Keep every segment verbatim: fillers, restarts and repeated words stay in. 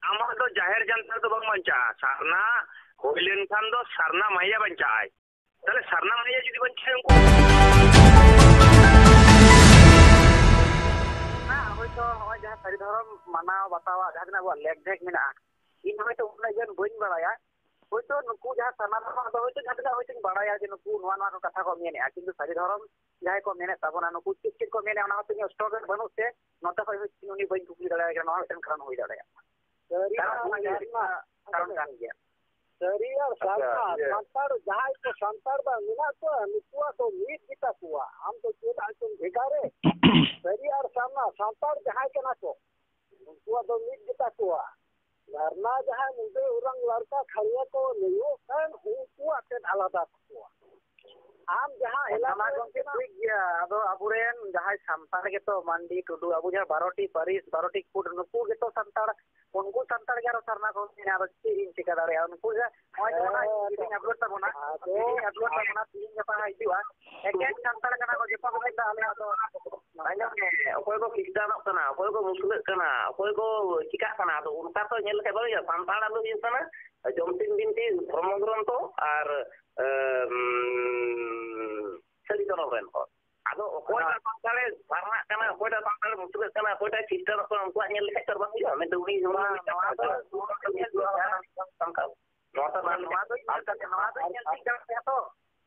ᱟᱢᱟᱜ ᱫᱚ ᱡᱟᱦᱮᱨ ᱡᱟᱱᱛᱟᱲ ᱫᱚ ᱵᱟᱝ ᱵᱟᱧᱪᱟᱜᱼᱟ᱾ ᱥᱟᱨᱱᱟ ᱦᱩᱭ ᱞᱮᱱᱠᱷᱟᱱ ᱫᱚ ᱥᱟᱨᱱᱟ ᱢᱟᱭᱟ ᱵᱟᱧᱪᱟᱜᱼᱟᱭ᱾ ᱛᱟᱦᱞᱮ ᱥᱟᱨᱱᱟ ᱢᱟᱭᱟ ᱡᱩᱫᱤ ᱵᱟᱧᱪᱟᱜᱼᱟ, ᱩᱱᱠᱩ ᱦᱮᱸ, ᱦᱳᱭᱛᱳ ᱱᱚᱜᱼᱚᱭ ᱡᱟᱦᱟᱸ ᱥᱟᱹᱨᱤ ᱫᱷᱚᱨᱚᱢ ᱢᱟᱱᱟᱣ ᱵᱟᱛᱟᱣᱟᱜ ᱡᱟᱦᱟᱸ ᱛᱤᱱᱟᱹᱜ ᱟᱵᱚᱣᱟᱜ ᱞᱮᱠ ᱵᱷᱮᱠ ᱢᱮᱱᱟᱜᱼᱟ, ᱤᱧ ᱦᱳᱭᱛᱳ ᱩᱱᱟᱹᱜ ᱜᱟᱱ ᱵᱟᱹᱧ ᱵᱟᱲᱟᱭᱟ᱾ ᱦᱳᱭᱛᱳ ᱱᱩᱠᱩ ᱡᱟᱦᱟᱸ ᱥᱟᱨᱱᱟ ᱫᱷᱚᱨᱚᱢ ᱫᱚ ᱦᱳᱭᱛᱳ ᱡᱟᱦᱟᱸ ᱛᱤᱱᱟᱹᱜ ᱦᱳᱭᱛᱳᱧ ᱵᱟᱲᱟᱭᱟ ᱡᱮ ᱱᱩᱠᱩ ᱱᱚᱣᱟ ᱱᱚᱣᱟ ᱠᱚ ᱠᱟᱛᱷᱟ ᱠᱚ ᱢᱮᱱᱮᱫᱼᱟ, ᱠᱤᱱᱛᱩ ᱥᱟᱹᱨᱤ ᱫᱷᱚᱨᱚᱢ ᱡᱟᱦᱟᱸᱭ ᱠᱚ ᱢᱮᱱᱮᱫ ᱛᱟᱵᱚᱱᱟ, ᱱᱩᱠᱩ ᱪᱮᱫ ᱪᱮᱫ ᱠᱚ ᱢᱮᱱᱮᱫᱼᱟ, ᱚᱱᱟ ᱦᱚᱸᱛᱚ ᱤᱧᱟᱹᱜ ᱥᱴᱚᱠ ᱨᱮ ᱵᱟᱹᱱᱩᱜ ᱛᱮ ᱱᱚᱛᱮ ᱠᱷᱚᱱ ᱦᱳᱭᱛᱳ ᱩᱱᱤ ᱵᱟᱹᱧ ᱠᱩᱠᱞᱤ ᱫᱟᱲᱮᱭᱟᱭ ᱠᱟᱱᱟ᱾ ᱱᱚᱣᱟ ᱢᱤᱫᱴᱮᱱ ᱠᱟᱨᱚᱱ ᱦᱩᱭ ᱫᱟᱲᱮᱭᱟᱜᱼᱟ᱾ ᱥᱟᱹᱨᱤ ᱠᱟᱨᱚᱱ ᱟᱨ ᱦᱩᱭ ᱫᱟᱲᱮᱭᱟᱜᱼᱟ᱾ ᱥᱟᱨᱱᱟ᱾ ᱠᱟᱨᱚᱱ ᱠᱟᱱ ᱜᱮᱭᱟ᱾ ᱥᱟᱹᱨᱤ ᱟᱨ ᱟᱪᱪᱷᱟ, ᱥᱟᱨᱱᱟ, ᱤᱭᱟᱹ᱾ ᱥᱟᱱᱛᱟᱲ ᱡᱟᱦᱟᱸᱭ ᱠᱚ ᱥᱟᱱᱛᱟᱲ ᱵᱟᱝ ᱢᱮᱱᱟᱜ ᱠᱚᱣᱟ, ᱱᱩᱠᱩᱣᱟᱜ ᱫᱚ ᱢᱤᱫ ᱜᱮᱛᱟ ᱠᱚᱣᱟ᱾ ᱟᱢ ᱫᱚ ᱪᱮᱫᱟᱜ ᱪᱚᱢ ᱵᱷᱮᱜᱟᱨᱮ? ᱥᱟᱹᱨᱤ ᱟᱨ ᱥᱟᱨᱱᱟ, ᱥᱟᱱᱛᱟᱲ ᱡᱟᱦᱟᱸᱭ ᱠᱟᱱᱟ ᱠᱚ, ᱩᱱᱠᱩᱣᱟᱜ ᱫᱚ ᱢᱤᱫ ᱜᱮᱛᱟ ᱠᱚᱣᱟ᱾ ᱥᱟᱨᱱᱟ ᱡᱟᱦᱟᱸᱭ ᱢᱩᱰᱟᱹ ᱳᱨᱟᱝ ᱞᱟᱲᱠᱟ ᱠᱷᱟᱲᱭᱟ ᱠᱚ ᱞᱟᱹᱭᱚᱜ ᱠᱟᱱ, ᱩᱱᱠᱩᱣᱟᱜ ᱛᱮᱫ ᱟᱞᱟᱫᱟ ᱛᱟᱠᱚᱣᱟ᱾ ᱟᱢ ᱡᱟᱦᱟᱸ ᱚᱱᱟ ᱮᱞᱟᱠᱟ ᱢᱟ ᱨᱮᱱ ᱜᱚᱢᱠᱮ ᱠᱟᱱᱟᱢ, ᱴᱷᱤᱠ ᱜᱮᱭᱟ, ᱟᱫᱚ ᱟᱵᱚᱨᱮᱱ ᱡᱟᱦᱟᱸᱭ ᱥᱟᱱᱛᱟᱲ ᱜᱮᱛᱚ, ᱢᱟᱱᱰᱤ, ᱴᱩᱰᱩ, ᱟᱵᱚ ᱡᱟᱦᱟᱸ ᱵᱟᱨᱚᱴᱤ ᱯᱟᱹᱨᱤᱥ, ᱵᱟᱨᱚᱴᱤ ᱠᱳᱰ, ᱱᱩᱠᱩ ᱜᱮᱛᱚ ᱥᱟᱱᱛᱟᱲ, ᱩᱱᱠᱩ ᱥᱟᱱᱛᱟᱲ ᱜᱮ ᱟᱨᱚ ᱥᱟᱨᱱᱟ ᱠᱚ ᱢᱮᱱᱟ, ᱟᱫᱚ ᱪᱮᱫ ᱤᱧ ᱪᱤᱠᱟᱹ ᱫᱟᱲᱮᱭᱟᱜᱼᱟ? ᱩᱱᱠᱩ ᱜᱮ ᱱᱚᱜᱼᱚᱭ ᱡᱮᱢᱚᱱ ᱦᱮᱸ, ᱤᱧ ᱟᱯᱞᱳᱰ ᱛᱟᱵᱚᱱᱟ, ᱟᱫᱚ ᱤᱧ ᱟᱯᱞᱳᱰ ᱛᱟᱵᱚᱱᱟ, ᱛᱤᱦᱤᱧ ᱜᱟᱯᱟ ᱦᱤᱡᱩᱜᱼᱟ, ᱮᱠᱮᱱ ᱥᱟᱱᱛᱟᱲ ᱠᱟᱱᱟ ᱠᱚ, ᱡᱚᱛᱚ ᱠᱚ ᱢᱮᱱᱫᱟ ᱟᱞᱮ ᱫᱚ ᱟᱸᱡᱚᱢ ᱢᱮ, ᱚᱠᱚᱭ ᱠᱚ ᱠᱷᱨᱤᱥᱴᱟᱱᱚᱜ ᱠᱟᱱᱟ, ᱚᱠᱚᱭ ᱠᱚ ᱢᱩᱥᱞᱟᱹᱜ ᱠᱟᱱᱟ, ᱚᱠᱚᱭ ᱠᱚ ᱪᱤᱠᱟᱜ ᱠᱟᱱᱟ, ᱟᱫᱚ ᱚᱱᱠᱟ ᱛᱚ ᱧᱮᱞ ᱞᱮᱠᱷᱟᱡ ᱵᱟᱝ ᱦᱩᱭᱩᱜᱼᱟ᱾ ᱥᱟᱱᱛᱟᱲ ᱟᱞᱚ ᱦᱩᱭᱩᱜ ᱠᱟᱱᱟ, ᱡᱚᱢᱥᱤᱢ ᱵᱤᱱᱛᱤ, ᱫᱷᱚᱨᱢᱚ ᱜᱨᱚᱱᱛᱷᱚ ᱟᱨ, ᱮᱢ, ᱥᱟᱹᱨᱤ ᱫᱷᱚᱨᱚᱢ ᱨᱮᱱ ᱦᱚᱲ᱾ ᱟᱫᱚ ᱚᱠᱚᱭᱴᱟᱜ ᱦᱮᱸ᱾ ᱥᱟᱱᱛᱟᱲᱮ ᱥᱟᱨᱱᱟᱜ ᱠᱟᱱᱟ, ᱚᱠᱚᱭᱴᱟᱜ ᱥᱟᱱᱛᱟᱲᱮ ᱢᱩᱥᱞᱟᱹᱜ ᱠᱟᱱᱟ, ᱚᱠᱚᱭᱴᱟᱜ ᱠᱷᱨᱤᱥᱴᱟᱱᱚᱜ ᱠᱟᱱᱟ, ᱩᱱᱠᱩᱣᱟᱜ ᱧᱮᱞ ᱞᱮᱠᱷᱟᱡ ᱛᱚ ᱵᱟᱝ ᱦᱩᱭᱩᱜᱼᱟ᱾ ᱢᱮᱱᱫᱚ ᱩᱱᱤ ᱱᱚᱣᱟ, ᱱᱚᱣᱟ ᱫᱚ, ᱥᱟᱱᱛᱟᱲ᱾ ᱱᱚᱣᱟ ᱫᱚ ᱧᱮᱞ ᱠᱟᱛᱮ, ᱱᱚᱣᱟ ᱫᱚᱧ ᱧᱮᱞ ᱴᱷᱤᱠ ᱫᱟᱲᱮᱭᱟᱜᱼᱟ ᱛᱚ᱾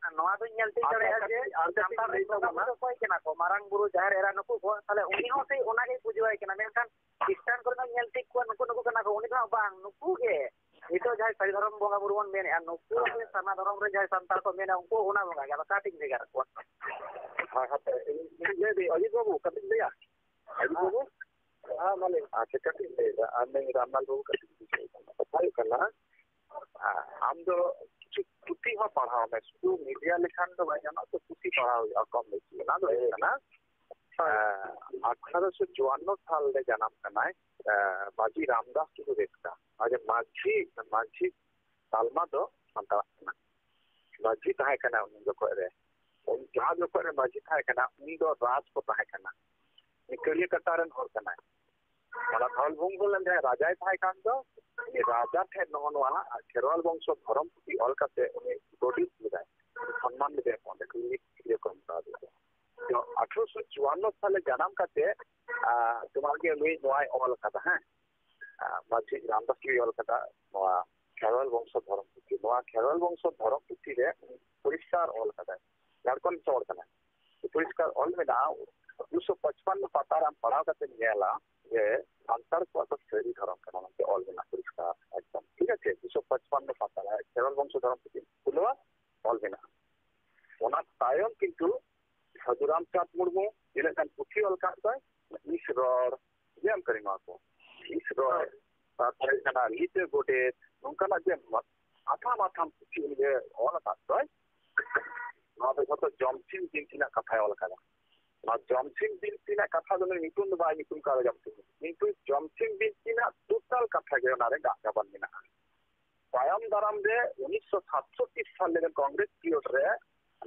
ᱟᱨ ᱱᱚᱣᱟ ᱫᱚᱧ ᱧᱮᱞ ᱴᱷᱤᱠ ᱟᱨ ᱫᱟᱲᱮᱭᱟᱜᱼᱟ ᱠᱟᱹᱴᱤᱡ, ᱡᱮ ᱟᱨ ᱠᱟᱹᱴᱤᱡ ᱥᱟᱱᱛᱟᱲ ᱞᱟᱹᱭ ᱨᱮᱱ ᱵᱚᱸᱜᱟ ᱛᱟᱵᱚᱱᱟ᱾ ᱵᱩᱨᱩ ᱫᱚ ᱚᱠᱚᱭ ᱠᱟᱱᱟ ᱠᱚ? ᱢᱟᱨᱟᱝ ᱵᱩᱨᱩ, ᱡᱟᱦᱮᱨ ᱮᱨᱟ, ᱱᱩᱠᱩ ᱠᱚ, ᱛᱟᱦᱞᱮ ᱩᱱᱤ ᱦᱚᱸ ᱥᱮᱭ ᱚᱱᱟᱜᱮᱭ ᱯᱩᱡᱟᱹᱣᱟᱭ ᱠᱟᱱᱟ᱾ ᱢᱮᱱᱠᱷᱟᱱ ᱠᱷᱨᱤᱥᱴᱟᱱ ᱠᱚᱨᱮ ᱫᱚᱧ ᱧᱮᱞ ᱴᱷᱤᱠ ᱠᱚᱣᱟ, ᱱᱩᱠᱩ, ᱱᱩᱠᱩ ᱠᱟᱱᱟ ᱠᱚ᱾ ᱩᱱᱤ ᱫᱚ ᱦᱟᱸᱜ ᱵᱟᱝ, ᱱᱩᱠᱩ ᱜᱮ ᱱᱤᱛᱚᱜ ᱡᱟᱦᱟᱸᱭ ᱥᱟᱹᱨᱤ ᱫᱷᱚᱨᱚᱢ ᱵᱚᱸᱜᱟ ᱵᱩᱨᱩ ᱵᱚᱱ ᱢᱮᱱᱮᱫᱼᱟ, ᱱᱩᱠᱩ ᱜᱮ ᱥᱟᱨᱱᱟ ᱫᱷᱚᱨᱚᱢ ᱨᱮ ᱡᱟᱦᱟᱸᱭ ᱥᱟᱱᱛᱟᱲ ᱠᱚ ᱢᱮᱱᱟ, ᱩᱱᱠᱩ ᱚᱱᱟ ᱵᱚᱸᱜᱟ ᱜᱮ, ᱟᱫᱚ ᱚᱠᱟᱴᱤᱧ ᱵᱷᱮᱜᱟᱨ ᱠᱚᱣᱟ? ᱦᱳᱭ, ᱦᱟᱯᱮ, ᱤᱧ, ᱤᱧ ᱞᱟᱹᱭ ᱫᱟᱹᱧ, ᱚᱡᱤᱛ ᱵᱟᱹᱵᱩ, ᱠᱟᱹᱴᱤᱡ ᱞᱟᱹᱭᱟ? ᱟᱹᱞᱤᱧ ᱵᱟᱹᱵᱩ? ᱦᱮᱸ, ᱢᱟ ᱞᱟᱹᱭ ᱢᱮ᱾ ᱟᱪᱪᱷᱟ, ᱠᱟᱹᱴᱤᱡ ᱞᱟᱹᱭ ᱮᱫᱟ᱾ ᱟᱨ ᱱᱩᱭ ᱨᱟᱢᱞᱟᱞ ᱵᱟᱹᱵᱩ ᱠᱟᱹᱴᱤᱡ ᱵᱩᱡᱷᱟᱹᱣ ᱠᱟᱱᱟ᱾ ᱠᱟᱛᱷᱟ ᱦᱩᱭᱩᱜ ᱠᱟᱱᱟ, ᱟ, ᱟᱢ ᱫᱚ ᱠᱤᱪᱷᱩ ᱯᱩᱛᱷᱤ ᱦᱚᱸ ᱯᱟᱲᱦᱟᱣ ᱢᱮ, ᱥᱩᱫᱷᱩ ᱢᱤᱰᱤᱭᱟ ᱞᱮᱠᱷᱟᱱ ᱫᱚ ᱵᱟᱭ ᱜᱟᱱᱚᱜᱼᱟ, ᱛᱚ ᱯᱩᱛᱷᱤ ᱯᱟᱲᱦᱟᱣ ᱦᱩᱭᱩᱜᱼᱟ ᱠᱚᱢ ᱵᱮᱥᱤ᱾ ᱚᱱᱟ ᱫᱚ ᱦᱩᱭᱩᱜ ᱠᱟᱱᱟ, ᱟ, ᱟᱴᱷᱟᱨᱚᱥᱚ ᱪᱩᱣᱟᱱᱱᱚ ᱥᱟᱞ ᱨᱮ ᱡᱟᱱᱟᱢ ᱠᱟᱱᱟᱭ, ᱟ, ᱢᱟᱹᱡᱷᱤ ᱨᱟᱢᱫᱟᱥ ᱴᱩᱰᱩ ᱵᱮᱥᱨᱟ᱾ ᱟᱨ ᱢᱟᱹᱡᱷᱤ, ᱢᱟᱹᱡᱷᱤ ᱛᱟᱞᱢᱟ ᱫᱚ ᱥᱟᱱᱛᱟᱲᱟᱜ ᱠᱟᱱᱟ᱾ ᱢᱟᱹᱡᱷᱤ ᱛᱟᱦᱮᱸ ᱠᱟᱱᱟ ᱩᱱ ᱡᱚᱠᱷᱚᱡ ᱨᱮ, ᱩᱱ ᱡᱟᱦᱟᱸ ᱡᱚᱠᱷᱚᱡ ᱨᱮ ᱢᱟᱹᱡᱷᱤ ᱛᱟᱦᱮᱸ ᱠᱟᱱᱟ, ᱩᱱ ᱫᱚ ᱨᱟᱡᱽ ᱠᱚ ᱛᱟᱦᱮᱸ ᱠᱟᱱᱟ᱾ ᱩᱱᱤ ᱠᱟᱹᱲᱤᱭᱟᱹ ᱠᱟᱴᱟ ᱨᱮᱱ ᱦᱚᱲ ᱠᱟᱱᱟᱭ᱾ ᱚᱱᱟ ᱫᱷᱚᱞᱵᱷᱩᱢᱜᱚᱞ ᱨᱮᱱ ᱡᱟᱦᱟᱸᱭ ᱨᱟᱡᱟᱭ ᱛᱟᱦᱮᱸ ᱠᱟᱱ ᱫᱚ, ᱩᱱᱤ ᱨᱟᱡᱟ ᱴᱷᱮᱱ ᱱᱚᱜᱼᱚ ᱱᱚᱣᱟ ᱠᱷᱮᱨᱣᱟᱞ ᱵᱚᱝᱥᱚ ᱫᱷᱚᱨᱚᱢ ᱯᱩᱛᱷᱤ ᱚᱞ ᱠᱟᱛᱮ ᱩᱱᱤ ᱜᱚᱰᱤᱛ ᱞᱮᱫᱟᱭ, ᱩᱱᱤ ᱥᱚᱱᱢᱟᱱ ᱞᱮᱫᱮᱭᱟ ᱠᱚ, ᱚᱸᱰᱮ ᱠᱷᱚᱱ ᱩᱱᱤ ᱤᱭᱟᱹ ᱠᱚ ᱮᱢ ᱠᱟᱣᱫᱮᱭᱟ᱾ ᱛᱚ ᱟᱴᱷᱨᱚᱥᱚ ᱪᱩᱣᱟᱱᱱᱚ ᱥᱟᱞᱮ ᱡᱟᱱᱟᱢ ᱠᱟᱛᱮ, ᱟᱨ ᱛᱚᱢᱟᱨ ᱜᱮ ᱱᱩᱭ ᱱᱚᱣᱟᱭ ᱚᱞ ᱠᱟᱫᱟ, ᱦᱮᱸ, ᱟᱨ ᱢᱟᱹᱡᱷᱤ ᱨᱟᱢᱫᱟᱥ ᱜᱮᱭ ᱚᱞ ᱠᱟᱫᱟ ᱱᱚᱣᱟ ᱠᱷᱮᱨᱣᱟᱞ ᱵᱚᱝᱥᱚ ᱫᱷᱚᱨᱚᱢ ᱯᱩᱛᱷᱤ᱾ ᱱᱚᱣᱟ ᱠᱷᱮᱨᱣᱟᱞ ᱵᱚᱝᱥᱚ ᱫᱷᱚᱨᱚᱢ ᱯᱩᱛᱷᱤ ᱨᱮ ᱯᱚᱨᱤᱥᱠᱟᱨ ᱚᱞ ᱠᱟᱫᱟᱭ, ᱡᱷᱟᱲᱠᱷᱚᱸᱰ ᱫᱤᱥᱚᱢ ᱦᱚᱲ ᱠᱟᱱᱟᱭ, ᱯᱚᱨᱤᱥᱠᱟᱨ ᱚᱞ ᱢᱮᱱᱟᱜᱼᱟ᱾ ᱫᱩᱥᱚ ᱯᱟᱸᱪᱯᱟᱱᱱᱚ ᱯᱟᱛᱟ ᱨᱮ ᱟᱢ ᱯᱟᱲᱦᱟᱣ ᱠᱟᱛᱮᱢ ᱧᱮᱞᱟ ᱡᱮ ᱥᱟᱱᱛᱟᱲ ᱠᱚᱣᱟᱜ ᱫᱚ ᱥᱟᱹᱨᱤ ᱫᱷᱚᱨᱚᱢ ᱠᱟᱱᱟ ᱢᱮᱱᱛᱮ ᱚᱞ ᱢᱮᱱᱟᱜᱼᱟ ᱯᱚᱨᱤᱥᱠᱟᱨ ᱮᱠᱫᱚᱢ, ᱴᱷᱤᱠ ᱟᱪᱷᱮ? ᱫᱩᱥᱚ ᱯᱟᱸᱪᱯᱟᱱᱱᱚ ᱯᱟᱛᱟ ᱨᱮ ᱠᱷᱮᱨᱣᱟᱞ ᱵᱚᱝᱥᱚ ᱫᱷᱚᱨᱚᱢ ᱯᱩᱛᱷᱤ ᱠᱷᱩᱞᱟᱹᱣᱟ ᱚᱞ ᱢᱮᱱᱟᱜᱼᱟ᱾ ᱚᱱᱟ ᱛᱟᱭᱚᱢ ᱠᱤᱱᱛᱩ ᱥᱟᱹᱫᱷᱩ ᱨᱟᱢᱪᱟᱸᱫᱽ ᱢᱩᱨᱢᱩ ᱛᱤᱱᱟᱹᱜ ᱜᱟᱱ ᱯᱩᱛᱷᱤ ᱚᱞ ᱠᱟᱜ ᱫᱚᱭ, ᱤᱥ ᱨᱚᱲ, ᱡᱮ ᱚᱱᱠᱟᱱ ᱱᱚᱣᱟ ᱠᱚ, ᱤᱥ ᱨᱚᱲ, ᱛᱟᱨᱯᱚᱨᱮ ᱦᱩᱭᱩᱜ ᱠᱟᱱᱟ ᱞᱤᱴᱟᱹ ᱜᱚᱰᱮᱛ, ᱱᱚᱝᱠᱟᱱᱟᱜ ᱡᱮ ᱟᱛᱷᱟᱢ ᱟᱛᱷᱟᱢ ᱯᱩᱛᱷᱤ ᱩᱱᱤ ᱡᱮ ᱚᱞ ᱟᱠᱟᱫ ᱫᱚᱭ, ᱱᱚᱣᱟ ᱫᱚ ᱡᱷᱚᱛᱚ ᱡᱚᱢᱥᱤᱢ ᱵᱤᱱᱛᱤ ᱨᱮᱱᱟᱜ ᱠᱟᱛᱷᱟᱭ ᱚᱞ ᱟᱠᱟᱫᱟ᱾ ᱱᱚᱣᱟ ᱡᱚᱢᱥᱤᱢ ᱵᱤᱱᱛᱤ ᱨᱮᱱᱟᱜ ᱠᱟᱛᱷᱟ ᱫᱚ ᱱᱩᱭ ᱧᱩᱛᱩᱢ ᱫᱚ ᱵᱟᱭ ᱧᱩᱛᱩᱢ ᱠᱟᱣᱫᱟ ᱡᱚᱢᱥᱤᱢ ᱵᱤᱱᱛᱤ, ᱠᱤᱱᱛᱩ ᱡᱚᱢᱥᱤᱢ ᱵᱤᱱᱛᱤ ᱨᱮᱱᱟᱜ ᱴᱳᱴᱟᱞ ᱠᱟᱛᱷᱟ ᱜᱮ ᱚᱱᱟ ᱨᱮ ᱜᱟᱜ ᱜᱟᱵᱟᱱ ᱢᱮᱱᱟᱜᱼᱟ᱾ ᱛᱟᱭᱚᱢ ᱫᱟᱨᱟᱢ ᱨᱮ ᱩᱱᱤᱥᱥᱚ ᱥᱟᱛᱥᱚᱴᱴᱤ ᱥᱟᱞ ᱨᱮ ᱠᱚᱝᱜᱨᱮᱥ ᱯᱤᱨᱤᱭᱚᱰ ᱨᱮ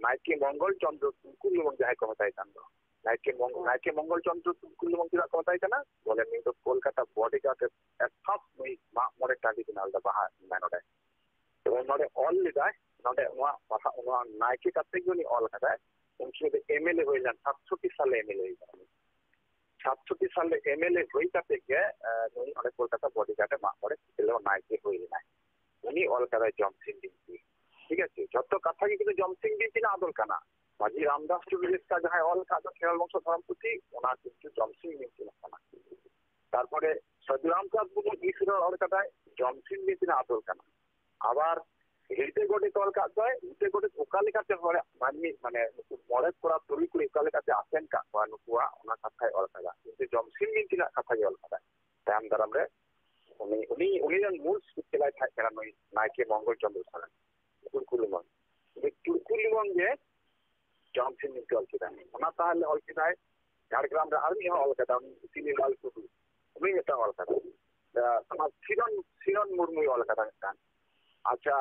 ᱱᱟᱭᱠᱮ ᱢᱚᱝᱜᱚᱞ ᱪᱚᱸᱫᱽᱨᱚ ᱛᱩᱝᱠᱩᱨ ᱞᱩᱢᱚᱝ ᱡᱟᱦᱟᱸᱭ ᱠᱚ ᱢᱮᱛᱟᱭ ᱠᱟᱱ ᱫᱚ, ᱱᱟᱭᱠᱮ ᱢᱚᱝ-, ᱱᱟᱭᱠᱮ ᱢᱚᱝᱜᱚᱞ ᱪᱚᱸᱫᱽᱨᱚ ᱛᱩᱝᱠᱩᱨ ᱞᱩᱢᱚᱝ ᱪᱮᱫᱟᱜ ᱠᱚ ᱢᱮᱛᱟᱭ ᱠᱟᱱᱟ? ᱵᱚᱞᱮ ᱱᱩᱭ ᱫᱚ ᱠᱳᱞᱠᱟᱛᱟ ᱵᱚᱰᱤᱜᱟᱨᱰ ᱨᱮ ᱮᱛᱚᱦᱚᱵ ᱱᱩᱭ ᱢᱟᱜ ᱢᱚᱬᱮ ᱴᱟᱺᱰᱤ ᱵᱮᱱᱟᱣ ᱞᱮᱫᱟ, ᱵᱟᱦᱟ ᱢᱮᱱ ᱱᱚᱰᱮ᱾ ᱛᱚ ᱱᱚᱰᱮ ᱚᱞ ᱞᱮᱫᱟᱭ, ᱱᱚᱰᱮ ᱱᱚᱣᱟ ᱯᱟᱲᱦᱟᱜ, ᱱᱚᱣᱟ ᱱᱟᱭᱠᱮ ᱠᱟᱛᱮ ᱜᱮ ᱩᱱᱤ ᱚᱞ ᱠᱟᱫᱟᱭ᱾ ᱩᱱ ᱥᱚᱢᱚᱭ ᱫᱚ ᱮᱢ ᱮᱞ ᱮ ᱦᱩᱭ ᱞᱮᱱᱟ, ᱥᱟᱛᱥᱚᱴᱴᱤ ᱥᱟᱞ ᱨᱮ ᱮᱢ ᱮᱞ ᱮ ᱦᱩᱭ ᱠᱟᱱᱟ᱾ ᱥᱟᱛᱥᱚᱴᱴᱤ ᱥᱟᱞ ᱨᱮ ᱮᱢ ᱮᱞ ᱮ ᱦᱩᱭ ᱠᱟᱛᱮ ᱜᱮ, ᱮ, ᱱᱩᱭ ᱚᱸᱰᱮ ᱠᱳᱞᱠᱟᱛᱟ ᱵᱚᱰᱤᱜᱟᱨᱰ ᱨᱮ ᱢᱟᱜ ᱢᱚᱬᱮ ᱥᱤᱞᱟᱹ ᱱᱟᱭᱠᱮ ᱦᱩᱭ ᱞᱮᱱᱟᱭ᱾ ᱩᱱᱤ ᱚᱞ ᱠᱟᱫᱟᱭ ᱡᱚᱢᱥᱤᱢ ᱵᱤᱱᱛᱤ᱾ ᱴᱷᱤᱠ ᱟᱪᱷᱮ, ᱡᱷᱚᱛᱚ ᱠᱟᱛᱷᱟ ᱜᱮ ᱠᱤᱱᱛᱩ ᱡᱚᱢᱥᱤᱢ ᱵᱤᱱᱛᱤ ᱨᱮᱱᱟᱜ ᱟᱫᱚᱞ ᱠᱟᱱᱟ᱾ ᱢᱟᱹᱡᱷᱤ ᱨᱟᱢᱫᱟᱥ ᱴᱩᱰᱩ ᱞᱮᱠᱟ ᱡᱟᱦᱟᱸᱭ ᱚᱞ ᱠᱟᱫ ᱫᱚ ᱠᱷᱮᱨᱣᱟᱞ ᱵᱚᱝᱥᱚ ᱫᱷᱚᱨᱚᱢ ᱯᱩᱛᱷᱤ, ᱚᱱᱟ ᱠᱤᱱᱛᱩ ᱡᱚᱢᱥᱤᱢ ᱵᱤᱱᱛᱤ ᱨᱮᱱᱟᱜ ᱠᱟᱱᱟ᱾ ᱛᱟᱨᱯᱚᱨᱮ ᱥᱟᱹᱫᱷᱩ ᱨᱟᱢᱪᱟᱸᱫᱽ ᱢᱩᱨᱢᱩ ᱤᱥ ᱨᱚᱲ ᱚᱞ ᱠᱟᱫᱟᱭ, ᱡᱚᱢᱥᱤᱢ ᱵᱤᱱᱛᱤ ᱨᱮᱱᱟᱜ ᱟᱫᱚᱞ ᱠᱟᱱᱟ᱾ ᱟᱵᱟᱨ ᱦᱤᱨᱫᱟᱹ ᱜᱚᱰᱮᱛ ᱚᱞ ᱠᱟᱫ ᱫᱚᱭ, ᱦᱤᱨᱫᱟᱹ ᱜᱚᱰᱮᱛ ᱚᱠᱟ ᱞᱮᱠᱟᱛᱮ ᱦᱚᱲᱟᱜ ᱢᱟᱹᱱᱢᱤ, ᱢᱟᱱᱮ ᱱᱩᱠᱩ ᱢᱚᱬᱮ ᱠᱚᱲᱟ ᱛᱩᱨᱩᱭ ᱠᱩᱲᱤ ᱚᱠᱟ ᱞᱮᱠᱟᱛᱮ ᱟᱥᱮᱱ ᱠᱟᱜ ᱠᱚᱣᱟ, ᱱᱩᱠᱩᱣᱟᱜ ᱚᱱᱟ ᱠᱟᱛᱷᱟᱭ ᱚᱞ ᱠᱟᱫᱟ᱾ ᱠᱤᱱᱛᱩ ᱡᱚᱢᱥᱤᱢ ᱵᱤᱱᱛᱤ ᱨᱮᱱᱟᱜ ᱠᱟᱛᱷᱟ ᱜᱮ ᱚᱞ ᱠᱟᱫᱟᱭ᱾ ᱛᱟᱭᱚᱢ ᱫᱟᱨᱟᱢ ᱨᱮ ᱩᱱᱤ, ᱩᱱᱤ, ᱩᱱᱤ ᱨᱮᱱ ᱢᱩᱞ ᱥᱩᱛ ᱪᱮᱞᱟᱭ ᱛᱟᱦᱮᱸ ᱠᱟᱱᱟ ᱱᱩᱭ ᱱᱟᱭᱠᱮ ᱢᱚᱝᱜᱚᱞ ᱪᱚᱸᱫᱽᱨᱚ ᱥᱚᱨᱮᱱ, ᱴᱩᱲᱠᱩ ᱞᱩᱢᱟᱹᱝ᱾ ᱩᱱᱤ ᱴᱩᱲᱠᱩ ᱞᱩᱢᱟᱹᱝ ᱜᱮ ᱡᱚᱢᱥᱤᱢ ᱵᱤᱱᱛᱤ ᱚᱞ ᱠᱮᱫᱟ᱾ ᱚᱱᱟ ᱛᱟᱦᱞᱮ ᱚᱞ ᱠᱮᱫᱟᱭ, ᱡᱷᱟᱲᱜᱨᱟᱢ ᱨᱮ ᱟᱨ ᱢᱤᱫ ᱦᱚᱲ ᱚᱞ ᱠᱟᱫᱟ, ᱩᱱᱤ ᱥᱤᱞᱤᱞᱟᱞ ᱴᱩᱰᱩ, ᱩᱱᱤ ᱢᱤᱫᱴᱟᱝ ᱚᱞ ᱠᱟᱫᱟ᱾ ᱟᱨ ᱚᱱᱟ ᱥᱤᱨᱚᱱ, ᱥᱤᱨᱚᱱ ᱢᱩᱨᱢᱩᱭ ᱚᱞ ᱠᱟᱫᱟ ᱢᱤᱫᱴᱟᱝ᱾ ᱟᱪᱪᱷᱟ,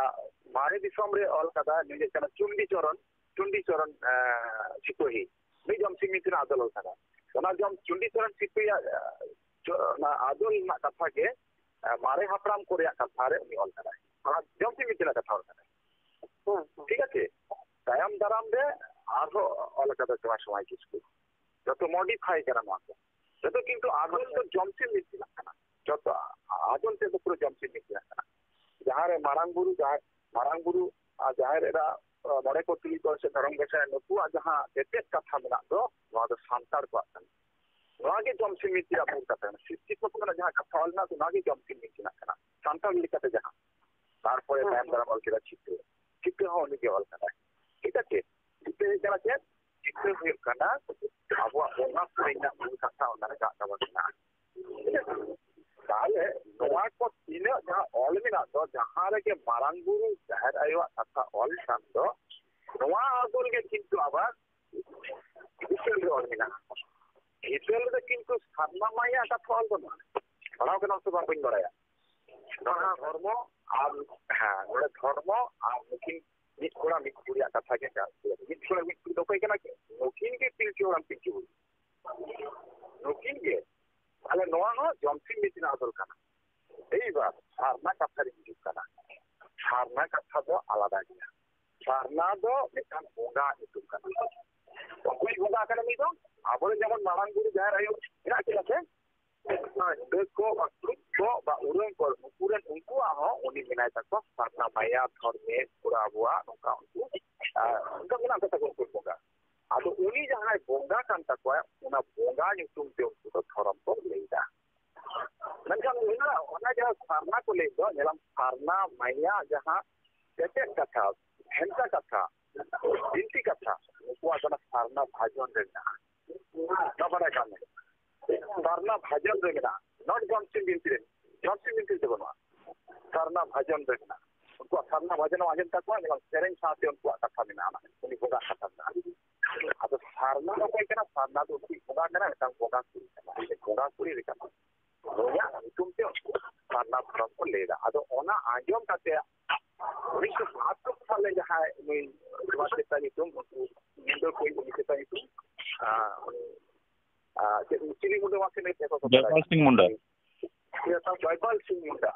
ᱢᱟᱨᱮ ᱫᱤᱥᱚᱢ ᱨᱮ ᱚᱞ ᱠᱟᱫᱟ, ᱱᱩᱭ ᱦᱩᱭᱩᱜ ᱠᱟᱱᱟ ᱪᱩᱱᱰᱤ ᱪᱚᱨᱚᱱ, ᱪᱩᱱᱰᱤ ᱪᱚᱨᱚᱱ, ᱮᱸ, ᱥᱤᱯᱟᱹᱦᱤ᱾ ᱱᱩᱭ ᱡᱚᱢᱥᱤᱢ ᱵᱤᱱᱛᱤ ᱨᱮᱱᱟᱜ ᱟᱫᱚᱞ ᱚᱞ ᱠᱟᱫᱟ᱾ ᱚᱱᱟ ᱡᱚᱢ, ᱪᱩᱱᱰᱤ ᱪᱚᱨᱚᱱ ᱥᱤᱯᱟᱹᱦᱤᱭᱟᱜ, ᱮᱸ, ᱪᱚ-, ᱚᱱᱟ ᱟᱫᱚᱞ ᱨᱮᱱᱟᱜ ᱠᱟᱛᱷᱟ ᱜᱮ, ᱮ, ᱢᱟᱨᱮ ᱦᱟᱯᱲᱟᱢ ᱠᱚ ᱨᱮᱭᱟᱜ ᱠᱟᱛᱷᱟ ᱨᱮ ᱩᱱᱤ ᱚᱞ ᱠᱟᱫᱟᱭ᱾ ᱚᱱᱟ ᱡᱚᱢᱥᱤᱢ ᱵᱤᱱᱛᱤ ᱨᱮᱱᱟᱜ ᱠᱟᱛᱷᱟ ᱚᱞ ᱠᱟᱫᱟᱭ᱾ ᱦᱮᱸ, ᱦᱮᱸ᱾ ᱴᱷᱤᱠ ᱟᱪᱷᱮ? ᱛᱟᱭᱚᱢ ᱫᱟᱨᱟᱢ ᱨᱮ ᱟᱨᱦᱚᱸ ᱚᱞ ᱠᱟᱫᱟ ᱪᱚᱱᱫᱨᱚ ᱥᱚᱢᱟᱭ ᱠᱤᱥᱠᱩ᱾ ᱡᱚᱛᱚ modify ᱠᱟᱱᱟ ᱱᱚᱣᱟ ᱠᱚ᱾ ᱡᱚᱛᱚ ᱠᱤᱱᱛᱩ ᱟᱫᱚᱞ ᱫᱚ ᱡᱚᱢᱥᱤᱢ ᱵᱤᱱᱛᱤ ᱨᱮᱱᱟᱜ ᱠᱟᱱᱟ᱾ ᱡᱚᱛᱚ ᱟᱫᱚᱞ ᱛᱮᱫ ᱫᱚ ᱯᱩᱨᱟᱹ ᱡᱚᱢᱥᱤᱢ ᱵᱤᱱᱛᱤ ᱨᱮᱱᱟᱜ ᱠᱟᱱᱟ᱾ ᱡᱟᱦᱟᱸ ᱨᱮ ᱢᱟᱨᱟᱝ ᱵᱩᱨᱩ, ᱡᱟᱦᱮᱨ, ᱢᱟᱨᱟᱝ ᱵᱩᱨᱩ ᱟᱨ ᱡᱟᱦᱮᱨ ᱮᱨᱟ, ᱟ, ᱢᱚᱬᱮ ᱠᱚ ᱛᱩᱨᱩᱭ ᱠᱚ ᱥᱮ ᱫᱷᱚᱨᱚᱢ ᱜᱚᱸᱥᱟᱭ ᱱᱩᱠᱩᱣᱟᱜ ᱡᱟᱦᱟᱸ ᱛᱮᱛᱮᱫ ᱠᱟᱛᱷᱟ ᱢᱮᱱᱟᱜ ᱫᱚ, ᱱᱚᱣᱟ ᱫᱚ ᱥᱟᱱᱛᱟᱲ ᱠᱚᱣᱟᱜ ᱠᱟᱱᱟ᱾ ᱱᱚᱣᱟ ᱜᱮ ᱡᱚᱢᱥᱤᱢ ᱵᱤᱱᱛᱤ ᱨᱮᱭᱟᱜ ᱢᱩᱞ ᱠᱟᱛᱷᱟ ᱠᱟᱱᱟ᱾ ᱥᱨᱤᱥᱴᱤ ᱯᱚᱛᱚᱵ ᱨᱮᱱᱟᱜ ᱡᱟᱦᱟᱸ ᱠᱟᱛᱷᱟ ᱚᱞ ᱢᱮᱱᱟᱜ ᱫᱚ, ᱱᱚᱣᱟ ᱜᱮ ᱡᱚᱢᱥᱤᱢ ᱵᱤᱱᱛᱤ ᱨᱮᱱᱟᱜ ᱠᱟᱱᱟ, ᱥᱟᱱᱛᱟᱲ ᱞᱮᱠᱟᱛᱮ ᱡᱟᱦᱟᱸ᱾ ᱛᱟᱨᱯᱚᱨᱮ ᱦᱮᱸ, ᱛᱟᱭᱚᱢ ᱦᱮᱸ᱾ ᱫᱟᱨᱟᱢ ᱚᱞ ᱠᱮᱫᱟ ᱪᱤᱛᱟᱹ᱾ ᱪᱤᱛᱟᱹ ᱦᱚᱸ ᱩᱱᱤ ᱜᱮ ᱚᱞ ᱠᱟᱫᱟᱭ᱾ ᱴᱷᱤᱠ ᱟᱪᱷᱮ? ᱪᱤᱛᱟᱹ ᱦᱩᱭᱩᱜ ᱠᱟᱱᱟ ᱪᱮᱫ? ᱪᱤᱛᱟᱹ ᱦᱩᱭᱩᱜ ᱠᱟᱱᱟ ᱟᱵᱚᱣᱟᱜ ᱵᱚᱸᱜᱟ ᱠᱚ ᱨᱮᱱᱟᱜ ᱢᱩᱞ ᱠᱟᱛᱷᱟ ᱚᱱᱟ ᱨᱮ ᱨᱟᱠᱟᱵ ᱛᱟᱵᱚᱱ ᱠᱟᱱᱟ᱾ ᱛᱟᱦᱞᱮ ᱱᱚᱣᱟ ᱠᱚ ᱛᱤᱱᱟᱹᱜ ᱡᱟᱦᱟᱸ ᱚᱞ ᱢᱮᱱᱟᱜ ᱫᱚ, ᱡᱟᱦᱟᱸ ᱨᱮᱜᱮ ᱢᱟᱨᱟᱝ ᱵᱩᱨᱩ ᱡᱟᱦᱮᱨ ᱟᱭᱳᱣᱟᱜ ᱠᱟᱛᱷᱟ ᱚᱞ ᱠᱟᱱ ᱫᱚ, ᱱᱚᱣᱟ ᱟᱫᱚᱞ ᱜᱮ ᱠᱤᱱᱛᱩ ᱟᱵᱟᱨ ᱦᱤᱛᱟᱹᱞ ᱨᱮ ᱚᱞ ᱢᱮᱱᱟᱜᱼᱟ᱾ ᱦᱤᱛᱟᱹᱞ ᱨᱮ ᱠᱤᱱᱛᱩ ᱥᱟᱨᱱᱟ ᱢᱟᱭᱟ ᱠᱟᱛᱷᱟ ᱚᱞ ᱵᱟᱹᱱᱩᱜᱼᱟ᱾ ᱯᱟᱲᱦᱟᱣ ᱠᱟᱱᱟ ᱥᱮ ᱵᱟᱝ ᱵᱟᱹᱧ ᱵᱟᱲᱟᱭᱟ᱾ ᱱᱚᱣᱟ ᱫᱷᱚᱨᱢᱚ ᱟᱨ, ᱦᱮᱸ, ᱱᱚᱰᱮ ᱫᱷᱚᱨᱢᱚ ᱟᱨ ᱱᱩᱠᱤᱱ ᱢᱤᱫ ᱠᱚᱲᱟ ᱢᱤᱫ ᱠᱩᱲᱤᱭᱟᱜ ᱠᱟᱛᱷᱟ ᱜᱮ ᱠᱟᱱ ᱜᱮᱭᱟ᱾ ᱢᱤᱫ ᱠᱚᱲᱟ ᱢᱤᱫ ᱠᱩᱲᱤ ᱫᱚ ᱚᱠᱚᱭ ᱠᱟᱱᱟ ᱠᱤᱱ? ᱱᱩᱠᱤᱱ ᱜᱮ ᱯᱤᱞᱪᱩ ᱦᱟᱲᱟᱢ ᱯᱤᱞᱪᱩ ᱵᱩᱲᱦᱤ᱾ ᱱᱩᱠᱤᱱ ᱜᱮ᱾ ᱛᱟᱦᱞᱮ ᱱᱚᱣᱟ ᱦᱚᱸ ᱡᱚᱢᱥᱤᱢ ᱵᱤᱱᱛᱤ ᱨᱮᱱᱟᱜ ᱟᱫᱚᱞ ᱠᱟᱱᱟ᱾ ᱮᱭᱵᱟᱨ ᱥᱟᱨᱱᱟ ᱠᱟᱛᱷᱟ ᱨᱤᱧ ᱦᱤᱡᱩᱜ ᱠᱟᱱᱟ᱾ ᱥᱟᱨᱱᱟ ᱠᱟᱛᱷᱟ ᱫᱚ ᱟᱞᱟᱫᱟ ᱜᱮᱭᱟ᱾ ᱥᱟᱨᱱᱟ ᱫᱚ ᱢᱤᱫᱴᱟᱝ ᱵᱚᱸᱜᱟ ᱧᱩᱛᱩᱢ ᱠᱟᱱᱟ᱾ ᱚᱠᱚᱭ ᱵᱚᱸᱜᱟ ᱠᱟᱱᱟ ᱩᱱᱤ ᱫᱚ? ᱟᱵᱚᱨᱮᱱ ᱡᱮᱢᱚᱱ ᱢᱟᱨᱟᱝ ᱵᱩᱨᱩ, ᱡᱟᱦᱮᱨ ᱟᱭᱳ ᱢᱮᱱᱟᱜ ᱠᱤᱱᱟ ᱥᱮ, ᱰᱟᱹᱠ ᱠᱚ ᱵᱟ ᱛᱩᱲᱩᱠ ᱠᱚ ᱵᱟ ᱩᱨᱟᱹᱝ ᱠᱚ, ᱱᱩᱠᱩ ᱨᱮᱱ, ᱩᱱᱠᱩᱣᱟᱜ ᱦᱚᱸ ᱩᱱᱤ ᱢᱮᱱᱟᱭ ᱛᱟᱠᱚ, ᱥᱟᱨᱱᱟ ᱢᱟᱭᱟ, ᱫᱷᱚᱨᱢᱮᱥ, ᱠᱚᱲᱟ ᱟᱵᱚᱣᱟᱜ ᱱᱚᱝᱠᱟ ᱩᱱᱠᱩ, ᱟᱨ ᱚᱱᱠᱟ ᱢᱮᱱᱟᱜ ᱠᱚ ᱛᱟᱠᱚ ᱩᱱᱠᱩ ᱵᱚᱸᱜᱟ᱾ ᱟᱫᱚ ᱩᱱᱤ ᱡᱟᱦᱟᱸᱭ ᱵᱚᱸᱜᱟ ᱠᱟᱱ ᱛᱟᱠᱚᱣᱟ, ᱚᱱᱟ ᱵᱚᱸᱜᱟ ᱧᱩᱛᱩᱢ ᱛᱮ ᱩᱱᱠᱩ ᱫᱚ ᱫᱷᱚᱨᱚᱢ ᱠᱚ ᱞᱟᱹᱭᱫᱟ᱾ ᱢᱮᱱᱠᱷᱟᱱ ᱚᱱᱟ, ᱚᱱᱟ ᱡᱟᱦᱟᱸ ᱥᱟᱨᱱᱟ ᱠᱚ ᱞᱟᱹᱭ ᱫᱚ, ᱧᱮᱞᱟᱢ, ᱥᱟᱨᱱᱟ ᱢᱟᱭᱟ ᱡᱟᱦᱟᱸ ᱮᱴᱟᱜ ᱠᱟᱛᱷᱟ, ᱵᱷᱮᱱᱛᱟ ᱠᱟᱛᱷᱟ, ᱵᱤᱱᱛᱤ ᱠᱟᱛᱷᱟ, ᱱᱩᱠᱩᱣᱟᱜ ᱫᱚ ᱚᱱᱟ ᱥᱟᱨᱱᱟ ᱵᱷᱟᱡᱚᱱ ᱨᱮ ᱢᱮᱱᱟᱜᱼᱟ᱾ ᱱᱚᱣᱟ ᱵᱟᱰᱟᱭ ᱠᱟᱜ ᱢᱮ, ᱥᱟᱨᱱᱟ ᱵᱷᱟᱡᱚᱱ ᱨᱮ ᱢᱮᱱᱟᱜᱼᱟ, not ᱡᱚᱢᱥᱤᱢ ᱵᱤᱱᱛᱤ ᱨᱮ᱾ ᱡᱚᱢᱥᱤᱢ ᱵᱤᱱᱛᱤ ᱨᱮ ᱫᱚ ᱵᱟᱹᱱᱩᱜᱼᱟ, ᱥᱟᱨᱱᱟ ᱵᱷᱟᱡᱚᱱ ᱨᱮ ᱢᱮᱱᱟᱜᱼᱟ᱾ ᱩᱱᱠᱩᱣᱟᱜ ᱥᱟᱨᱱᱟ ᱵᱷᱟᱡᱚᱱ ᱮᱢ ᱟᱸᱡᱚᱢ ᱛᱟᱠᱚᱣᱟ, ᱧᱮᱞᱟᱢ, ᱥᱮᱨᱮᱧ ᱥᱟᱶᱛᱮ ᱩᱱᱠᱩᱣᱟᱜ ᱠᱟᱛᱷᱟ ᱢᱮᱱᱟᱜᱼᱟ, ᱚᱱᱟ ᱩᱱᱤ ᱵᱚᱸᱜᱟ ᱠᱟᱛᱷᱟ ᱢᱮᱱᱟᱜᱼᱟ᱾ ᱟᱫᱚ ᱥᱟᱨᱱᱟ ᱫᱚ ᱚᱠᱚᱭ ᱠᱟᱱᱟ? ᱥᱟᱨᱱᱟ ᱫᱚ ᱩᱱᱠᱩ ᱵᱚᱸᱜᱟ ᱠᱟᱱᱟ, ᱢᱤᱫᱴᱟᱝ ᱵᱚᱸᱜᱟ ᱠᱩᱲᱤ ᱠᱟᱱᱟ, ᱵᱚᱸᱜᱟ ᱠᱩᱲᱤ ᱞᱮᱠᱟ᱾ ᱱᱩᱭᱟᱜ ᱧᱩᱛᱩᱢ ᱛᱮ ᱩᱱᱠᱩ ᱥᱟᱨᱱᱟ ᱫᱷᱚᱨᱚᱢ ᱠᱚ ᱞᱟᱹᱭ ᱮᱫᱟ᱾ ᱟᱫᱚ ᱚᱱᱟ ᱟᱸᱡᱚᱢ ᱠᱟᱛᱮ ᱩᱱᱤᱥᱥᱚ ᱵᱟᱦᱟᱛᱛᱳᱨ ᱥᱟᱞᱮ ᱡᱟᱦᱟᱸᱭ ᱱᱩᱭ ᱥᱩᱵᱷᱟᱥ ᱪᱮᱛᱟ ᱧᱩᱛᱩᱢ, ᱩᱱᱠᱩ ᱧᱤᱫᱟᱹ ᱠᱚ ᱩᱱᱤ ᱪᱮᱛᱟ ᱧᱩᱛᱩᱢ, ᱟᱨ ᱩᱱᱤ ᱟᱨ ᱪᱮᱫ ᱪᱤᱞᱤ ᱢᱩᱱᱰᱟᱹ ᱢᱟᱥᱮ ᱞᱟᱹᱭ ᱛᱟᱦᱮᱸ ᱠᱚ ᱡᱚᱭᱯᱟᱞ ᱥᱤᱝ ᱢᱩᱱᱰᱟ᱾ ᱡᱚᱭᱯᱟᱞ ᱥᱤᱝ ᱢᱩᱱᱰᱟ᱾